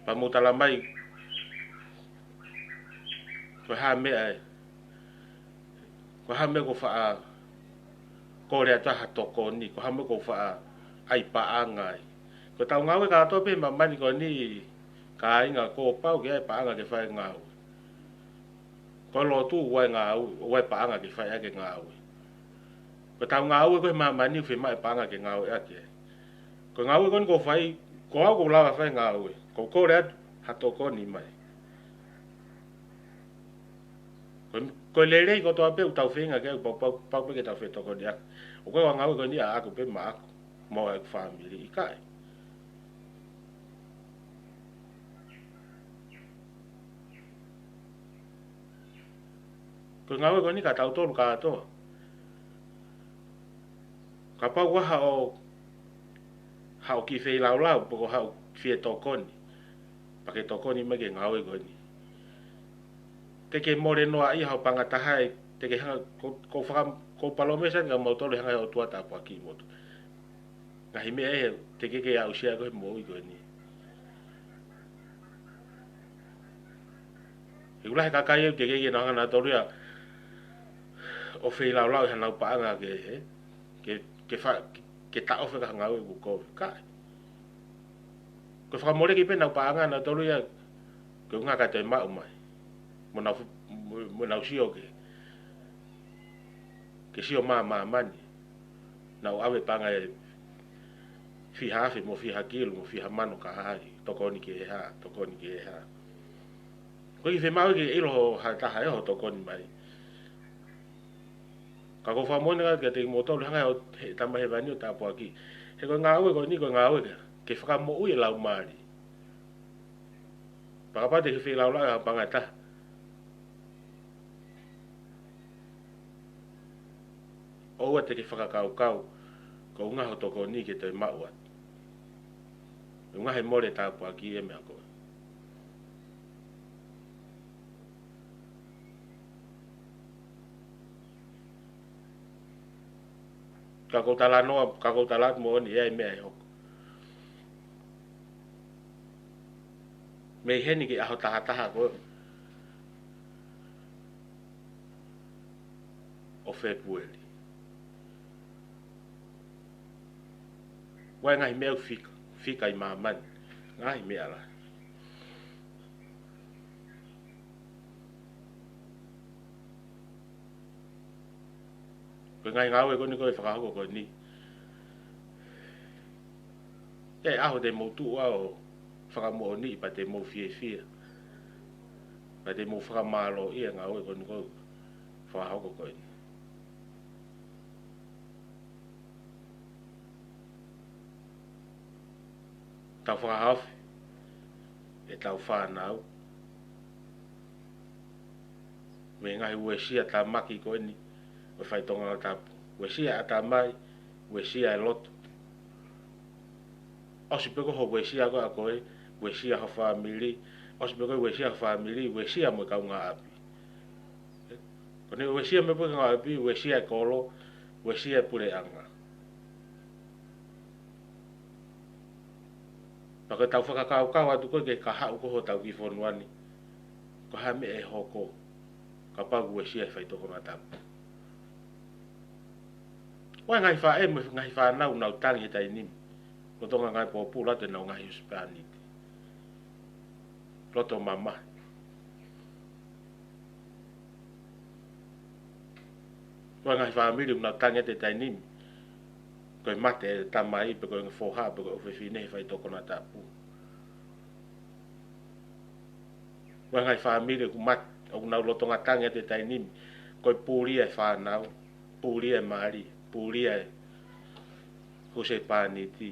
Pea mou talamai, ko e hā e meʻa ē. Ko e hā e meʻa ʻoku ou faʻa kole atu ai ha tokoni, ko e hā e meʻa ʻoku ou faʻa ʻai paʻanga ai. Ko ʻetau ngāue kātoa pē ʻi māmani ko eni kāinga kuo pau ke ʻai paʻanga ke fai e ngāue. Ko e lotu ʻoku ʻai ngāue, ʻoku ʻai paʻanga ke fai ʻaki e ngāue. Ko ʻetau ngāue ko ē ʻi māmani ʻoku fiemaʻu e paʻanga ke ngāueʻaki ai. Ko e ngāue ko eni ʻoku ou fai, ko au ʻoku ou lava fai e ngāue. ʻOku ou kole atu ha tokoni mai. Ko e, ko e lelei kotoa pē ʻoku tau feinga ki ai, pau, pau, pau pē ke tau fetokoniʻaki. ʻOku ʻikai ko e ngāue ko eni ʻaʻaku pē maʻaku, mo ʻeku fāmili, ʻikai. Ko Ko e ngāue ko eni ka tautolu kātoa. Kapau ʻoku ʻi ai haʻo, haʻo kiʻi feilaulau, pe ko haʻo fie tokoni. Pea ke tokoni mai ki he ngāue ko eni. Te ke mole noa ʻi haʻo paʻanga taha ē, te ke hanga, ko, ko faka-, ko palōmesi ʻa kimoutolu ʻe hanga ʻe he ʻOtua ʻo tāpuakiʻi kimoutolu. Ngaahi meʻa ē, teʻeki ke aʻusia ʻe koe he moʻui ko eni. He ʻoku lahi e kakai ē, teʻeki ke nau hanga nautolu ia ʻo feilaulau ʻi haʻanau paʻanga ke, he, ke, ke fa-, ke taʻofi e ngaahi ngāue ʻoku kovi. ʻIkai. Ko e fakamoleki pē ʻenau paʻanga nautolu ia, ko e ʻuhinga ka toe maʻu mai. Mo nau fu-, mo, mo nau sio ke, ke sio mai ʻa māmani. Nau ʻave paʻanga ʻe fiha afe mo fiha kilu mo fiha mano ka hā, tokoni ki he hā, tokoni ki he hā. Ko e kiʻi fiemaʻu ke ʻilo ha taha ē hoʻo tokoni mai. Ka ʻoku ou fakamoʻoni atu kiate kimoutolu, hanga ʻe he Tamai Hēvani ʻo tāpuakiʻi. He ko e ngāue ko eni ko e ngāue ke, ke fakamoʻui e laumālie. Pea kapau te ke feilaulau ʻi haʻo paʻanga taha, ʻoua te ke fakakaukau ko e ʻuhinga hoʻo tokoni ke toe maʻu atu. ʻUhinga he mole tāpuakiʻi e meʻa ko ē. Ka ʻoku ou talanoa, ka ʻoku ou tala atu moʻoni ʻe ʻi ai e meʻa ʻe hoko. Mei heni ki he ʻaho taha taha ko ē ʻo Fēpueli. ʻOku ʻi ai e ngaahi meʻa ʻoku fika, fika ʻi māmani. Ngaahi meʻa lahi. Ko e ngaahi ngāue ko eni ko ē ʻe fakahoko ko eni. ʻE ʻi ai e ʻaho te mou tuʻu ʻo fakamoʻoniʻi pea te mou fiefia. Pea te mou fakamālōʻia e ngāue ko eni ko ē ʻe fakahoko ko eni. Tau fakahaofi ʻetau fānau mei he ngaahi uesia tāmaki ko eni ʻo e faitoʻo konatapu. Uesia e ʻatamai, uesia e loto. ʻOsi pē ko hoʻo uesia ko ē ʻa koe, uesia ho fāmili, ʻosi pē ko e uesia ho fāmili, uesia mo e kaungāʻapi. Ko eni uesia mai pē kaungāʻapi, uesia e kolo, uesia e puleʻanga. Pea ko ʻetau fakakaukau atu ko ē ki he kahaʻu ko ē hotau kiʻi fonua ni, ko e hā e meʻa ʻe hoko kapau ʻoku uesia e faitoʻo konatapu. ʻOku ʻi ai e ngaahi faʻē mo e ngaahi fānau ʻoku nau tangi he taimi ni. Lolotonga e ngaahi pōpula ʻoku nau ngaahi husepāniti. Loto mamahi. ʻOku ʻi ai e ngaahi fāmili ʻoku nau tangi he taimi ni. Ko e mate e tamai pe ko e foha pe ko e ʻofefine he faitoʻo konatapu. ʻOku ʻi ai e ngaahi fāmili ʻoku mat-, ʻoku nau lolotonga tangi he taimi ni. Ko e pulia e fānau, pulia e mali, pulia e husepāniti.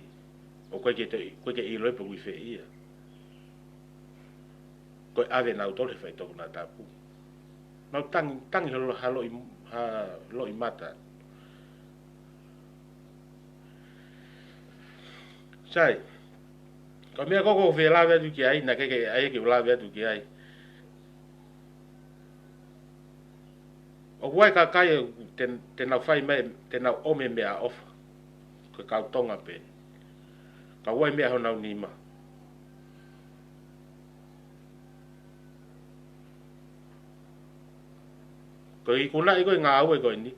ʻOku ʻikai ke te, ʻoku ʻikai ke ʻiloʻi pe ʻoku ʻi fē ia. Ko e ʻave nautolu he faitoʻo konatapu. Nau tangi, tangi ha lo-, ha loʻi, ha loʻimata. Sai, ko e meʻa ko ē ʻoku ou fie lave atu ki ai, naʻe ʻikai ke ʻai ke u lave atu ki ai. ʻOku ʻi ai e kakai ʻoku te, te nau fai mai, te nau ʻomi e meʻaʻofa. Ko e kau Tonga pē. Ka ʻoku ʻi ai e meʻa honau nima. Ko e ikunaʻi ko ē e ngāue ko eni.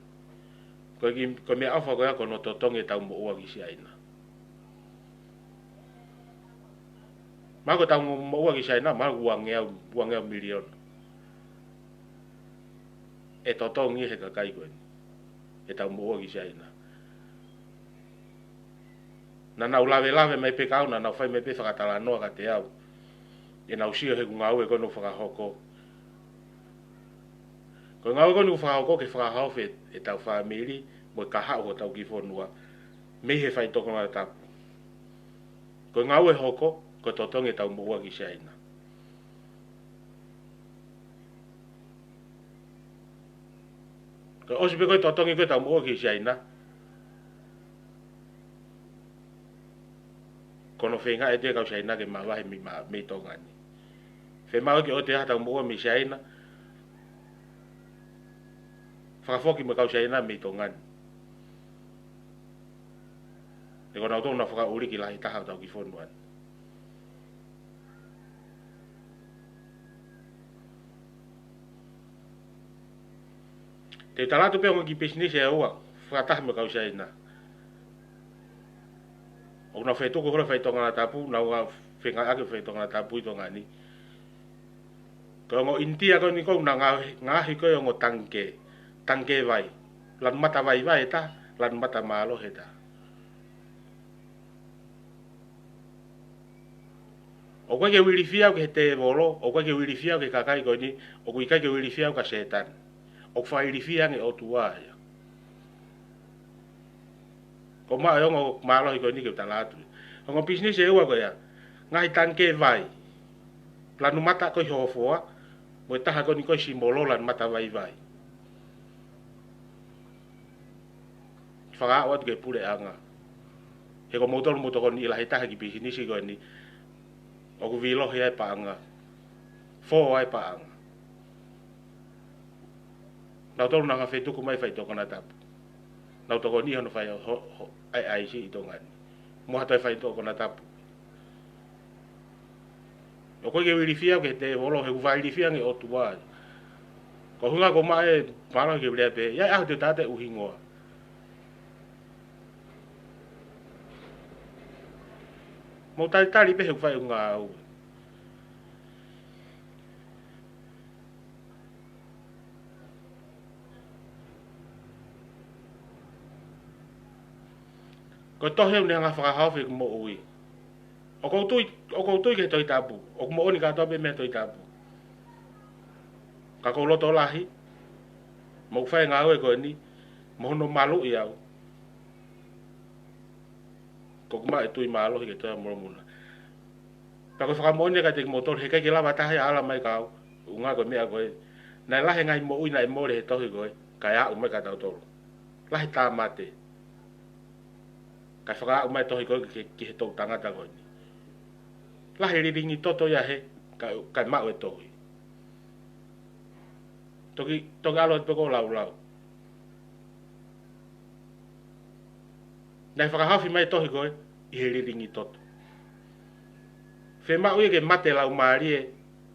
Ko e ki-, ko e meʻaʻofa ko ia ko hono totongi ʻetau moʻua ki Siaina. Mahalo ko ʻetau moʻua ki Siaina, mahalo ua ngeau, ua ngeau miliona. ʻE totongi he kakai ko eni ʻetau moʻua ki Siaina. Naʻa nau lavelave mai pē kiate au, naʻa nau fai mai pē fakatalanoa kiate au. ʻE nau sio he ʻū ngāue ko ē ʻoku ou fakahoko. Ko e ngāue ko ē ʻoku ou fakahoko ke fakahaofi ʻetau fāmili, mo e kahaʻu hotau kiʻi fonua. Mei he faitoʻo konatapu. Ko e ngāue ʻe hoko, ko e totongi ʻetau moʻua ki Siaina. ʻOsi pē ko e totongi ko e tau moʻua ki Siaina, ko hono feinga ʻe te kau Siaina ke mavahe mei, ma-, mei Tonga ni. Fiemaʻu ke ʻoua te ʻai ha tau moʻua mei Siaina, fakafoki mo e kau Siaina mei Tonga ni. He ko nautolu naʻa fakaʻuli ki lahi taha ʻo tau ki fonua ni. Te u tala atu pē ongo kiʻi pisinisi ʻe ua, fakataha mo e kau Siaina. ʻOku nau fetuku holo fai tongana tapu, nau ngā fenga ake fai tongana tapu ʻi Tonga ni. Ko e ongo ʻInitia ko eni ʻoku nau ngā-, ngaohi ko e ongo tangikē, tangikē vai. Lanu mata vaivai ʻe taha, lanu mata mālohi ʻe taha. ʻOku ʻikai ke u ilifia au ki he tēvolo, ʻoku ʻikai ke u ilifia au ki he kakai ko eni, ʻoku ʻikai ke u ilifia au kia Sētane. ʻOku fakailifia ange ʻOtua ia. Ko e maʻu e ongo mālohi ko eni ke u tala atu. Ongo pisinisi ʻe ua ko ia. Ngaahi tangikē vai. Lanu mata ko e hofoa, mo e taha ko eni ko e simolo lanu mata vaivai. Fakaaʻu atu ki he puleʻanga. He ko moutolu mo tokoni ʻi lahi taha ki he pisinisi ko eni. ʻOku vīlohi ai e paʻanga. Fō ai e paʻanga. Nautolu nau ngā fetuku mai fai tokona tapu. Nau tokoni hono fai ho, ho, ʻai, ʻaisi ʻi Tonga ni. Mo ha toe fai tokona tapu. ʻOku ʻikai ke u ilifia au ki he tēvolo, he ʻoku fakailifia ange ʻOtua. Ko e ʻuhinga ko e maʻu e mālohi ke u lea pē, ʻi ai e ʻaho te u tala atu e hingoa. Mou talitali pē he ʻoku fai ʻeku ngāue. Ko e tohi ʻoku ne hanga fakahaofi ʻeku moʻui. ʻOku ou tui, ʻoku ou tui ki he Tohi Tapu. ʻOku moʻoni kātoa pē mei he Tohi Tapu. Ka ʻoku ou loto lahi, mo ʻeku fai e ngāue ko eni, mo hono maluʻi au. Ko ʻeku maʻu e tui mālohi ki he Tohi ʻa Molomona. Pea ko e fakamoʻoni kiate kimoutolu, he ʻikai ke lava taha ia ʻo ala mai kia au, ʻuhinga ko e meʻa ko ē. Naʻe lahi e ngaahi moʻui naʻe mole he tohi ko ē, kae aʻu mai kia tautolu. Lahi e tāmate. Kae fakaaʻu mai e tohi ko ē ki, ki he toʻutangata ko eni. Lahi e lilingi toto ia he, kae, kae maʻu e tohi. Toki, toki ʻalu atu pē ʻo laulau. Naʻe fakahaofi mai e tohi ko ē ʻi he lilingi toto. Fiemaʻu ia ke mate e laumālie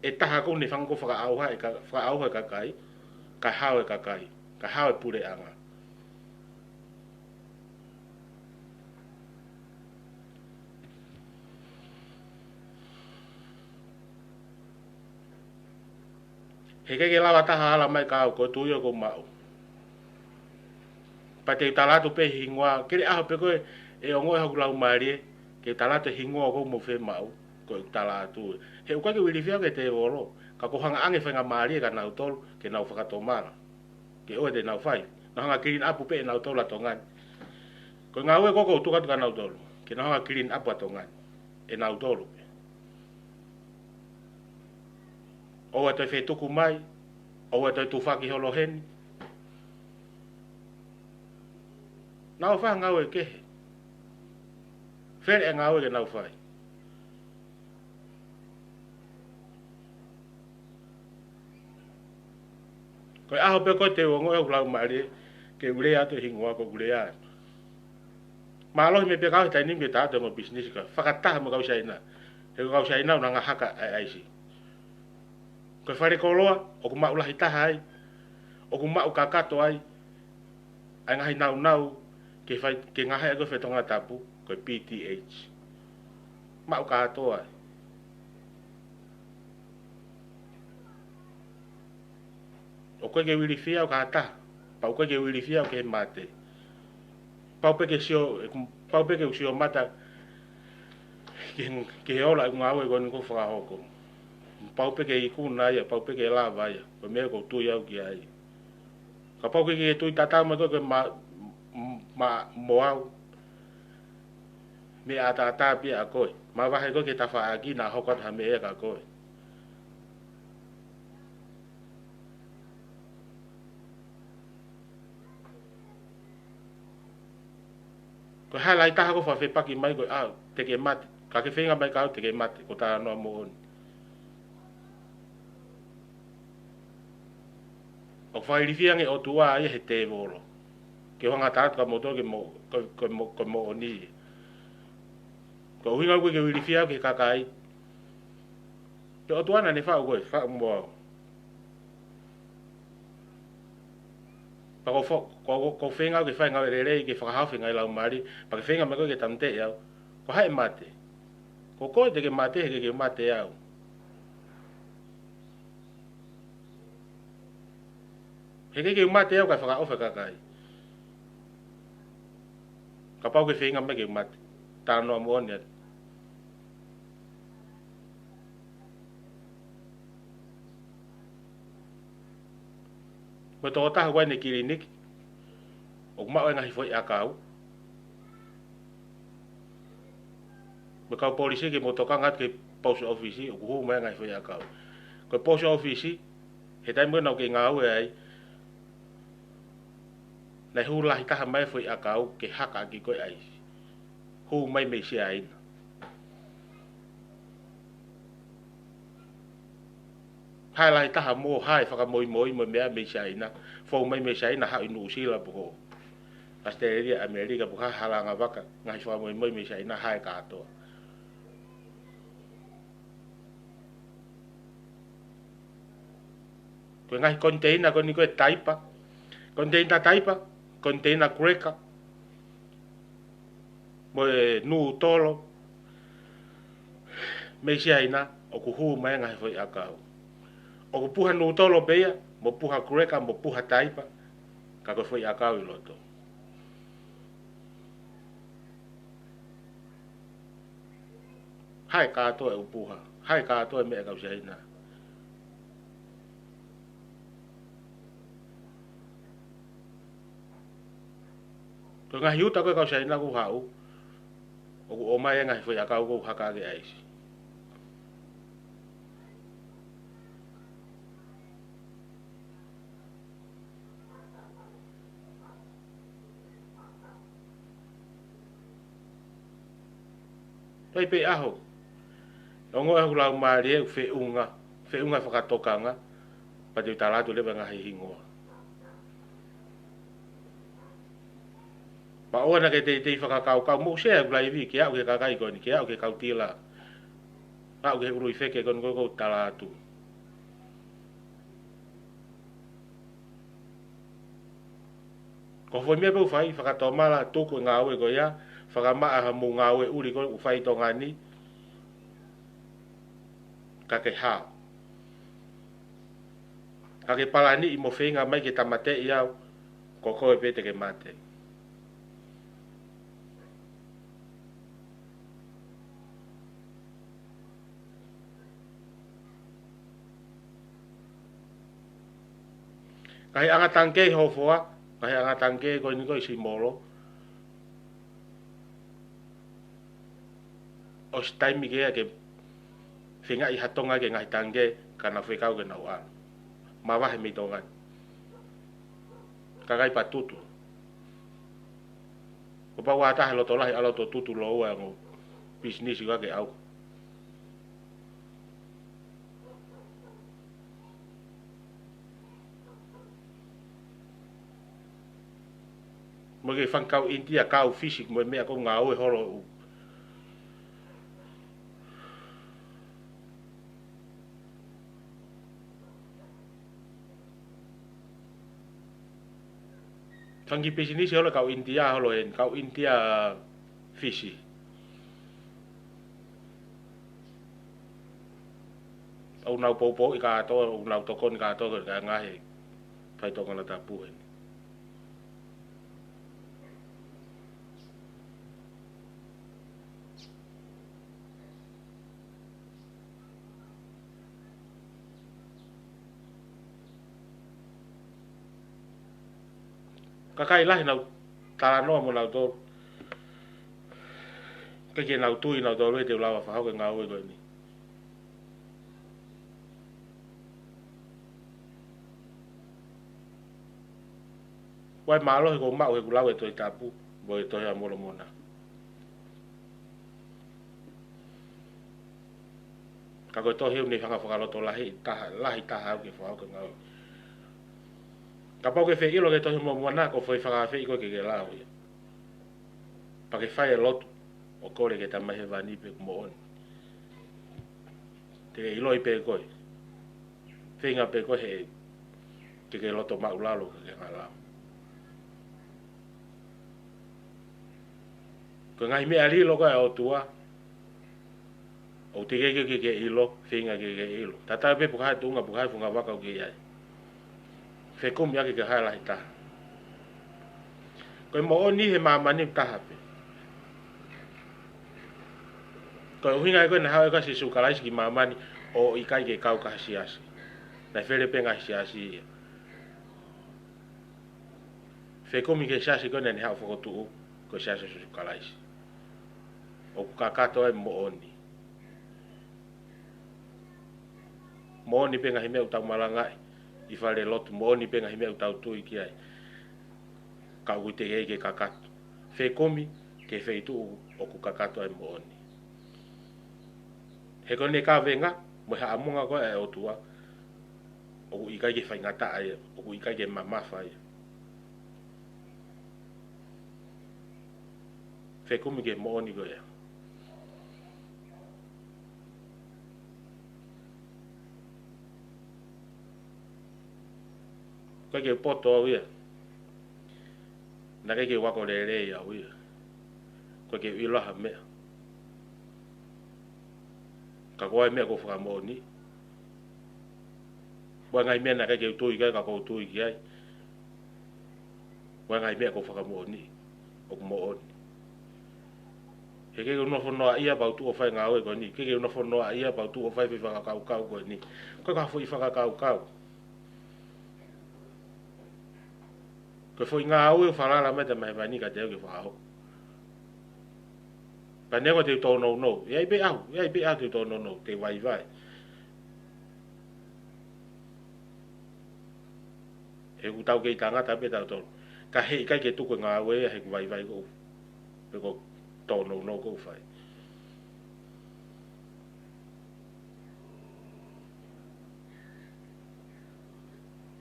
ʻe taha ʻoku ne fanga ʻoku fakaʻauha e ka-, fakaʻauha e kakai, kae hao e kakai, kae hao e puleʻanga. He ʻikai ke lava taha ʻo ala mai kia au, ko e tui ʻoku ou maʻu. Pea te u tala atu pē e hingoa, kele ʻaho pē ko ē ʻe ongoʻi hoku laumālie, ke u tala atu e hingoa ʻoku mou fiemaʻu, ko ʻeku tala atu. He ʻoku ʻikai ke u ilifia au ki he tēvolo, ka ʻoku ou hanga ʻo ʻoange e faingamālie kia nautolu, ke nau fakatomala. Ke ʻoua te nau fai. Nau hanga ʻo clean up pē ʻe nautolu ʻa Tonga ni. Ko e ngāue ko ē ʻoku ou tuku atu kia nautolu. Ke nau hanga ʻo clean up ʻa Tonga ni. ʻE nautolu pē. ʻOua toe fetuku mai. ʻOua toe tufaki holo heni. Nau fai e ngāue kehe. Fele e ngāue ke nau fai. Ko e ʻaho pē ko ē te u ongoʻi hoku laumālie, ke u lea atu e hingoa ʻoku ou lea atu. Mālohi mai pē kia au he taimi ni ke u tala atu e ongo pisinisi ka fakataha mo e kau Siaina. He ko e kau Siaina ʻoku nau ngahaka ʻa e ʻaisi. Ko e falekoloa, ʻoku maʻu lahi taha ai, ʻoku maʻu kakato ai, ʻa e ngaahi naunau, ke fai, ke ngaohi ʻaki e fetongatapu, ko e P T H. Maʻu kātoa. ʻOku ʻikai ke u ilifia au ki ha taha, pea ʻoku ʻikai ke u ilifia au ki he mate. Pau pē ke sio, pau pē ke u sio mata, ki he, ki he ola ʻeku ngāue ko eni ʻoku ou fakahoko. Pau pē ke ikuna ia, pau pē ke lava ia, ko e meʻa ʻoku ou tui au ki ai. Kapau ʻoku ʻikai ke tui tatau mai koe ke ma-, ma-, mo au. Meʻa ʻataʻatā pē ia ʻa koe. Mavahe koe ki he tafaʻaki naʻa hoko atu ha meʻa kia koe. Ko e hā e lahi taha ʻoku fakafepaki mai ko e ʻaho te ke mate, ka ke feinga mai ka ʻaho te ke mate, ko e talanoa moʻoni. ʻOku fakailifia ange ʻOtua ia he tēvolo. Ke u hanga atu kia moutolu ke mo, ko, ko mo, ko e moʻoni. Ko e ʻuhinga ʻoku ʻikai ke u ilifia au ki he kakai. Ko e ʻOtua naʻa ne faʻu koe, faʻu mo au. Pea ko fo, ko, ko, ko e feinga ke fai e ngāue lelei, ke fakahaofi e ngaahi laumālie, pea ke feinga mai koe ke tāmateʻi au. Ko hai ʻe mate? Ko koe te ke mate, he ʻikai ke mate au. He ʻikai ke mate au kae fakaʻofa e kakai. Kapau ke feinga mai ke mate. Talanoa moʻoni atu. Mo e tokotaha ʻoku ʻi ai ʻene kiliniki, ʻoku maʻu e ngaahi foʻiʻakau. Mo e kau polisi ke mou tokanga atu ki he post office, ʻoku hū mai e ngaahi foʻiʻakau. Ko e post office, he taimi ʻoku nau kei ngāue ai, naʻe hū lahi taha mai e foʻiʻakau ke haka ʻaki ko e ʻaisi. Hū mai mei Siaina. Hā e lahi taha mo ha fakamoimoi mo e meʻa mei Siaina. Fou mai mei Siaina haʻu ʻi Nuʻusila pe ko ʻAositelēlia, ʻAmelika pe ko ha halanga vaka. Ngaahi fakamoimoi mei Siaina hā e kātoa. Ko e ngaahi koniteina ko eni ko e taipa. Koniteina taipa, koniteina cracker, mo e nūtolo, mei Siaina, ʻoku hū mai e ngaahi foʻiʻakau. ʻOku puha nūtolo pē ia, mo puha cracker, mo puha taipa, ka ko e foʻiʻakau ʻi loto. Hā e kātoa e ʻū puha, hā e kātoa e meʻa e kau Siaina. Ko e ngaahi uta ko ē e kau Siaina ʻoku haʻu, ʻoku ʻomai e ngaahi foʻiʻakau ʻoku haka ʻaki e ʻaisi. Pea ʻi he ʻaho, ʻoku ongoʻi ʻe hoku laumālie ʻoku feʻunga, feʻunga e fakatokanga, pea te u tala atu leva e ngaahi hingoa. Pea ʻoua naʻa ke teitei fakakaukau, mou share e live, ke aʻu ki he kakai ko eni, ke aʻu ki he kau tila, aʻu ki he ʻuluʻi feke ko eni ʻoku ou tala atu. Ko e foʻi meʻa pē ʻoku fai, fakatomala, tuku e ngāue ko ia, fakamaʻa ha mou ngāue ʻuli ko ē ʻoku fai ʻi Tonga ni, ka ke hao. Ka ke palaniʻi mo feinga mai ke tāmateʻi au, ko koe pē te ke mate. Ngaahi anga tangikē ʻi Hofoa, ngaahi anga tangikē ko eni ko ē ʻi Simolo. ʻOsi taimi ke ke feingaʻi ha Tonga ke ngaahi tangikē, ka nau fekau ke nau ʻalu. Mavahe mei Tonga ni. Kakai pea tutu. Kuo pau ʻe ha taha loto lahi ʻalu ʻo tutu lōua e ongo pisinisi ʻoku ʻikai ke ʻauha. Mo e kau fanga kau ʻInitia, kau Fisi, mo e meʻa ko ē ngāue holo ʻū fanga kiʻi pisinisi holo kau ʻInitia holo eni, kau ʻInitia Fisi. ʻOku nau poupouʻi kātoa, ʻoku nau tokoni kātoa ki he ngaahi faitoʻo konatapu eni. Kakai lahi naʻa ku talanoa mo nautolu. ʻIkai ke nau tui nautolu ʻe te u lava fakahoko e ngāue ko eni. Kae mālō he kuo u maʻu he kuo u lau e Tohi Tapu, mo e Tohi ʻa Molomona. Ka ko e tohi ʻoku ne hanga fakalotolahi taha, lahi taha au ke fakahoko e ngāue. Kapau ʻoku ke fie ʻilo ki he Tohi ʻa Molomoana, ko e foʻi fakaafeʻi ko ē ke ke lau ia. Pea ke fai e lotu ʻo kole ki he Tamai Hēvani pe ʻoku moʻoni. Te ke ʻiloʻi pē koe. Feinga pē koe he ke ke loto māʻulalo ke ke hanga lau. Ko e ngaahi meʻa lilo ko ē ʻa e ʻOtua, ʻoku teʻeki ke ke ʻilo, feinga ke ke ʻilo. Tatau pē pe ko e hā e tuʻunga, pe ko e hā e funga vaka ʻoku ke ʻi ai. Fekumi ʻaki ke hā e lahi taha. Ko e moʻoni he māmani ʻoku taha pē. Ko e ʻuhinga ia ko ē naʻe haʻu ai ʻa Sīsū Kalaisi ki māmani ʻo ʻikai ke kau ki ha siasi. Naʻe fele pē ngaahi siasi ia. Fekumi ki he siasi ko ē naʻa ne haʻu ʻo fokotuʻu, ko e Siasi ʻo Sīsū Kalaisi. ʻOku kakato ai e moʻoni. Moʻoni pē ngaahi meʻa ʻoku tau malangaʻi ʻi fale lotu, moʻoni pē ngaahi meʻa ʻoku tau tui ki ai. Ka ʻoku teʻeki ke kakato. Fekumi ki he feituʻu ʻoku kakato ai e moʻoni. He ko ʻene kavenga, mo e haʻamonga ko ē ʻa e ʻOtua, ʻoku ʻikai ke faingataʻa ia, ʻoku ʻikai ke mamafa ia. Fekumi ki he moʻoni ko ia. ʻIkai ke poto au ia. Naʻe ʻikai ke u ako lelei au ia. ʻIkai ke u ʻilo ha meʻa. Ka ko e meʻa ʻoku ou fakamoʻoni. Ko e ngaahi meʻa naʻe ʻikai ke u tui ki ai, ka ʻoku ou tui ki ai. Ko e ngaahi meʻa ʻoku ou fakamoʻoni. ʻOku moʻoni. He ʻikai ke u nofo noaʻia pea u tuʻu ʻo fai e ngāue ko eni. ʻIkai ke u nofo noaʻia pea u tuʻu ʻo fai e foʻi fakakaukau ko eni. Ko e ka foʻi fakakaukau. Ko e foʻi ngāue ʻoku falala mai e Tamai Hēvani kiate au ke fakahoko. Pea neongo te u tōnounou. ʻE ʻi ai pē ʻaho, ʻe ʻi ai pē ʻaho te u tōnounou, te u vaivai. He ʻoku tau kei tangata pē tautolu. Ka heʻikai ke tuku e ngāue ia he ʻoku vaivai ʻoku ou, pe ko e tōnounou ʻoku ou fai.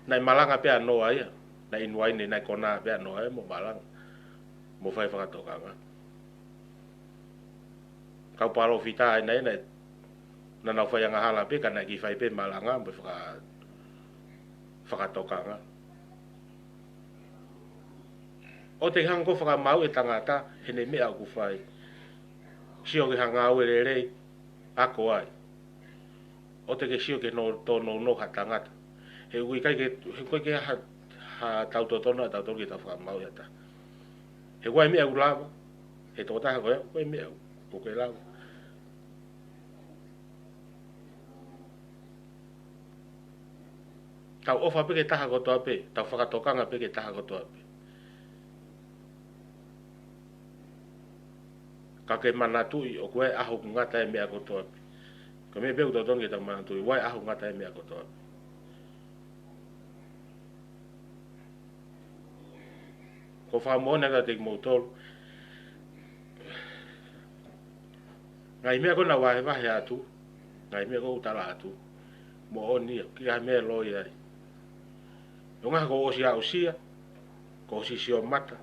Naʻe malanga pē ʻa Noa ia. Naʻe inu uaine, naʻe konā pē ʻa Noa ia mo malanga. Mo fai e fakatokanga. Kau palōfita ʻa ia naʻe, naʻa nau fai angahala pē, ka naʻe kei fai pē malanga mo e faka-, fakatokanga. ʻOua te ke hanga ʻo fakamāuʻi e tangata heʻene meʻa ʻoku fai. Sio ki ha ngāue lelei, ako ai. ʻOua te ke sio ki he tōnounou ʻa ha tangata. He ʻoku ʻikai ke, he ʻoku ʻikai ke ha, ha tautotonu ʻatautolu ke tau fakamāuʻi ha taha. He ko e meʻa ʻoku lava, he tokotaha ko ē, ko e meʻa ʻoku ke lava. Tau ʻofa pē ki he taha kotoa pē, tau fakatokanga pē ki he taha kotoa pē. Ka ke manatuʻi ʻoku ʻi ai e ʻaho ʻoku ngata ai e meʻa kotoa pē. Ko e meʻa pē ʻoku totonu ke tau manatuʻi, ʻoku ʻi ai e ʻaho ʻoku ngata ai e meʻa kotoa pē. Ko e fakamoʻoni atu kiate kimoutolu. Ngaahi meʻa ko ē naʻa ku vahevahe atu, ngaahi meʻa ko ē ʻoku ou tala atu, moʻoni ia, ʻikai ha meʻa loi ai. ʻUhinga kuo u ʻosi aʻusia, kuo u ʻosi sio mata,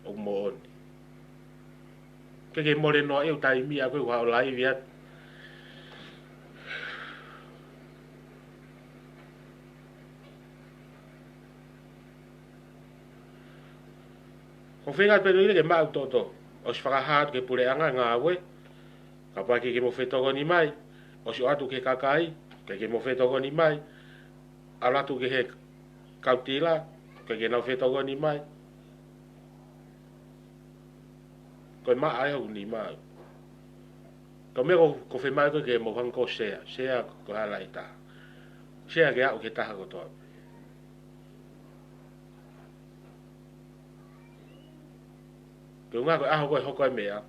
ʻoku moʻoni. ʻIkai ke mole noa ʻeku taimi ʻaʻaku ʻi heʻeku laivi atu. Ko e feinga pē ʻeni ke maʻu toto. ʻOsi fakahā atu ki he puleʻanga e ngāue. Kapau ʻoku ʻikai ke mou fetokoni mai, ʻosi ʻoatu ki he kakai, ʻikai ke mou fetokoni mai, ʻalu atu ki he kautila, ʻikai ke nau fetokoni mai. Ko e maʻa ia hoku nima. Ko e meʻa ʻoku, ʻoku ou fiemaʻu ko ē ke mou hanga ʻo sea, sea ko e hala ʻe taha. Sea ke aʻu ki he taha kotoa. Ko e ʻuhinga ko e ʻaho ko ē ʻe hoko ai e meʻa,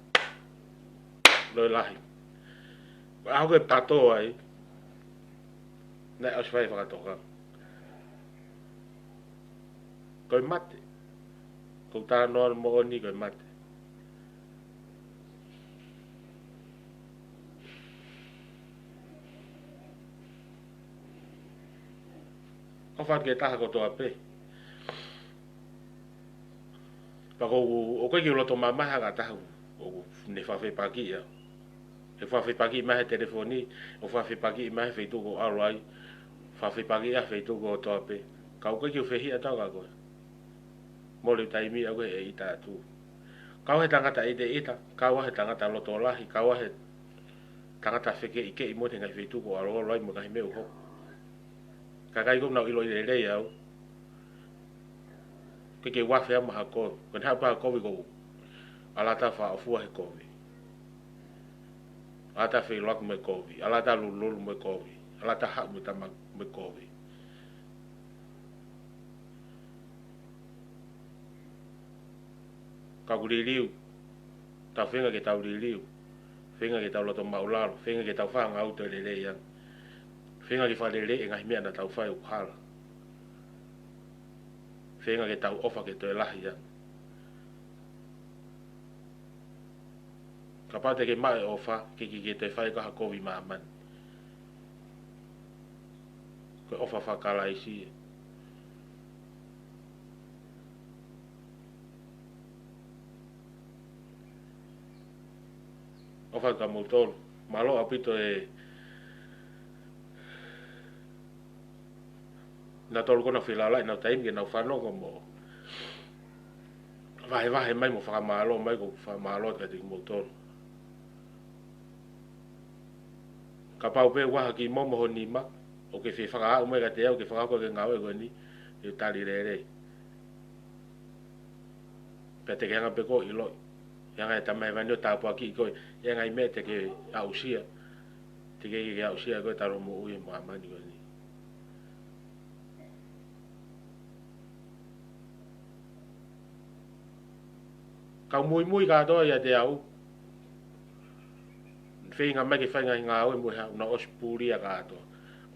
loi lahi. Ko e ʻaho ko ē ʻe pato ai, naʻe ʻosi fai e fakatokanga. Ko e mate. Ko e talanoa moʻoni ko e mate. ʻOfa atu ki he taha kotoa pē. Pea ʻoku ou, ʻoku ʻikai ke u loto mamahi ha taha ʻoku ne fakafepakiʻi au. He fakafepakiʻi mai he telefoni, ʻo fakafepakiʻi mai he feituʻu ʻoku ou ʻalu ai, fakafepakiʻi he feituʻu kotoa pē. Ka ʻoku ʻikai ke u fehiʻa atu au kia koe. Mole taimi au he ʻita atu. Kau he tangata ʻiteʻita, kau he tangata loto lahi, kau he tangata fekeʻikeʻi mo e ngaahi feituʻu ʻoku ou ʻalu ai mo e ngaahi meʻa ʻoku hoko. Ka ʻikai ke u nau ʻiloʻi lelei au. Ke ke uafe ama ha kovi. Ko e hā pē ha kovi ʻoku ou ʻalu atu ʻo fakaʻofoʻofa he kovi. ʻAlu atu ʻo feʻiloaki mo e kovi. ʻAlu atu ʻo lulululu mo e kovi. ʻAlu atu ʻo haʻu mo e tama mo e kovi. Ka ʻoku liliu. Tau feinga ke tau liliu. Feinga ke tau loto maʻulalo. Feinga ke tau fai ha ngāue toe lelei ange. Feinga ke fakaleleiʻi e ngaahi meʻa naʻa tau fai ʻoku hala. Feinga ke tau ʻofa ke toe lahi ange. Kapau te ke maʻu e ʻofa, ke ke ke toe fai ko ha kovi māmani. Ko e ʻofa faka-Kalaisi ia. ʻOfa kia moutolu. Mālō ʻaupito e nautolu ko ena ʻoku feilaulau ʻenau taimi ke nau fanongo mo vahevahe mai mo fakamālō mai, ʻoku ou fakamālō atu kiate kimoutolu. Kapau pē ʻoku ʻaha ki mo mo ho nima, ʻoku ke fie fakaaʻu mai kiate au ke fakahoko e ngāue ko eni, ʻe tali lelei. Pea te ke hanga pē koe ʻo ʻiloʻi. Hanga ʻe he Tamai Hēvani ʻo tāpuakiʻi koe. Hanga ʻe he meʻa te ke aʻusia. Te ke, ke aʻusia koe talu moʻui he māmani ko eni. Kau muimui kātoa ʻiate au. Feinga mai ke fai ngaahi ngāue mo e hā, naʻa ʻosi pulia kātoa.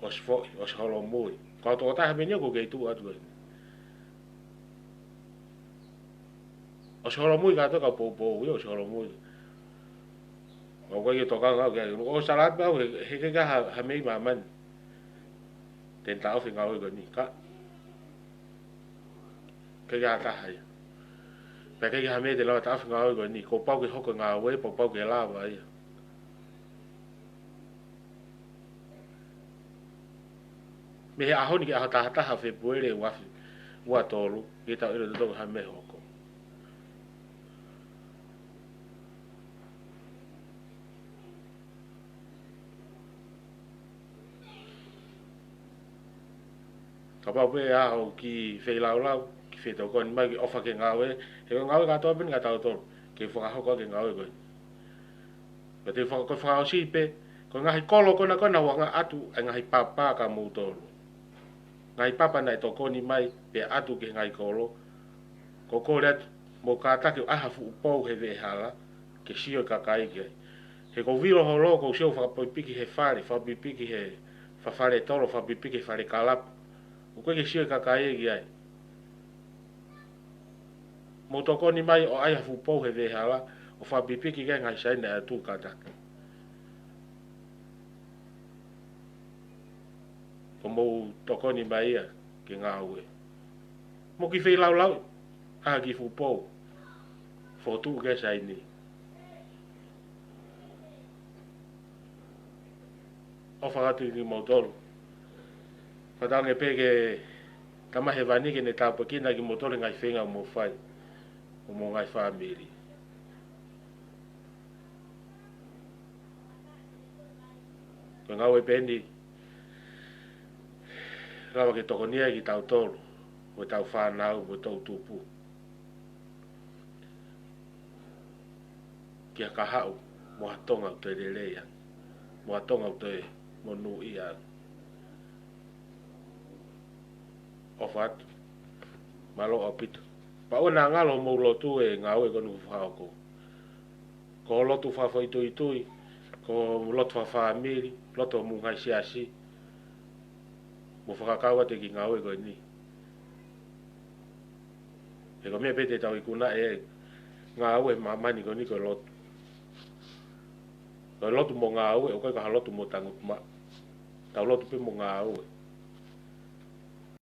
ʻOsi foʻi, ʻosi holomui. Kau tokotaha meni ʻoku kei tuʻu atu eni. ʻOsi holomui kātoa kau poupou, ia ʻosi holomui. ʻOku ʻikai ke tokanga au ki ai, ʻoku ou salatu pē au, he, he ʻikai ke ʻi ai ha, ha meʻa ʻi māmani te ne taʻofi e ngāue ko eni, ka. ʻIkai ke ʻi ai ha taha ia. Pea ʻikai ke ʻi ai ha meʻa te lava taʻofi e ngāue ko eni, kuo pau ke hoko e ngāue, kuo pau ke lava ia. Mei he ʻaho ni ki he ʻaho taha taha Fēpueli ua afe ua tolu, ke tau ʻilo tautolu ha meʻa hoko. Kapau pē ʻe ʻaho ki feilaulau, ki fetokoni mai, ki ʻofa ki he ngāue, he ko e ngāue kātoa pē eni kia tautolu, ke fakahoko ʻaki e ngāue ko eni. Ka te faka-, ko e fakaʻosi pē, ko e ngaahi kolo ko ena ko ena ʻoku hanga atu, ʻa e ngaahi papa kia moutolu. Ngaahi papa naʻe tokoni mai, pea ʻatu ki he ngaahi kolo. ʻOku ou kole atu, mou kātaki ʻo ʻai ha fuʻu pou he veʻehala, ke sio e kakai ki ai. He ʻoku ou vilo holo, ʻoku ou sio fakapipiki he fale, fakapipiki he fa-, fale tolo, fakapipiki he fale kalapu. ʻOku ʻikai ke sio e kakai ki ai. Mou tokoni mai ʻo ʻai ha fuʻu pou he veʻehala, ʻo fakapipiki ki ai e ngaahi saini ʻa e tuʻu kātaki. Ko hoʻomou tokoni mai ia ki he ngāue. Mou kiʻi feilaulau, ʻai ha kiʻi fuʻu pou. Fokotuʻu ki ai e saini. ʻOfa atu kimoutolu. Fakatauange pē ki he Tamai Hēvani ke ne tāpuekina kimoutolu he ngaahi feinga ʻoku mou fai. Mo hoʻomou ngaahi fāmili. Ko e ngāue pē eni, lava ke tokoni ai kitautolu, mo ʻetau fānau, mo e toʻu tupu. Ki ha kahaʻu, mo ha Tonga ʻoku toe lelei ange, mo ha Tonga ʻoku toe monūʻia ange. ʻOfa atu, mālō ʻaupito. Pea ʻoua naʻa ngalo hoʻomou lotu he ngāue ko eni ʻoku fakahoko. Ko e lotu fakafoʻituitui, ko e lotu fakafāmili, lotu homou ngaahi siasi. Mou fakakau atu ki he ngāue ko eni. He ko e meʻa pē te tau ikunaʻi e ngāue he māmani ko eni ko e lotu. Ko e lotu mo e ngāue, ʻoku ʻikai ko ha lotu mo e tangutu maʻu. Tau lotu pē mo e ngāue.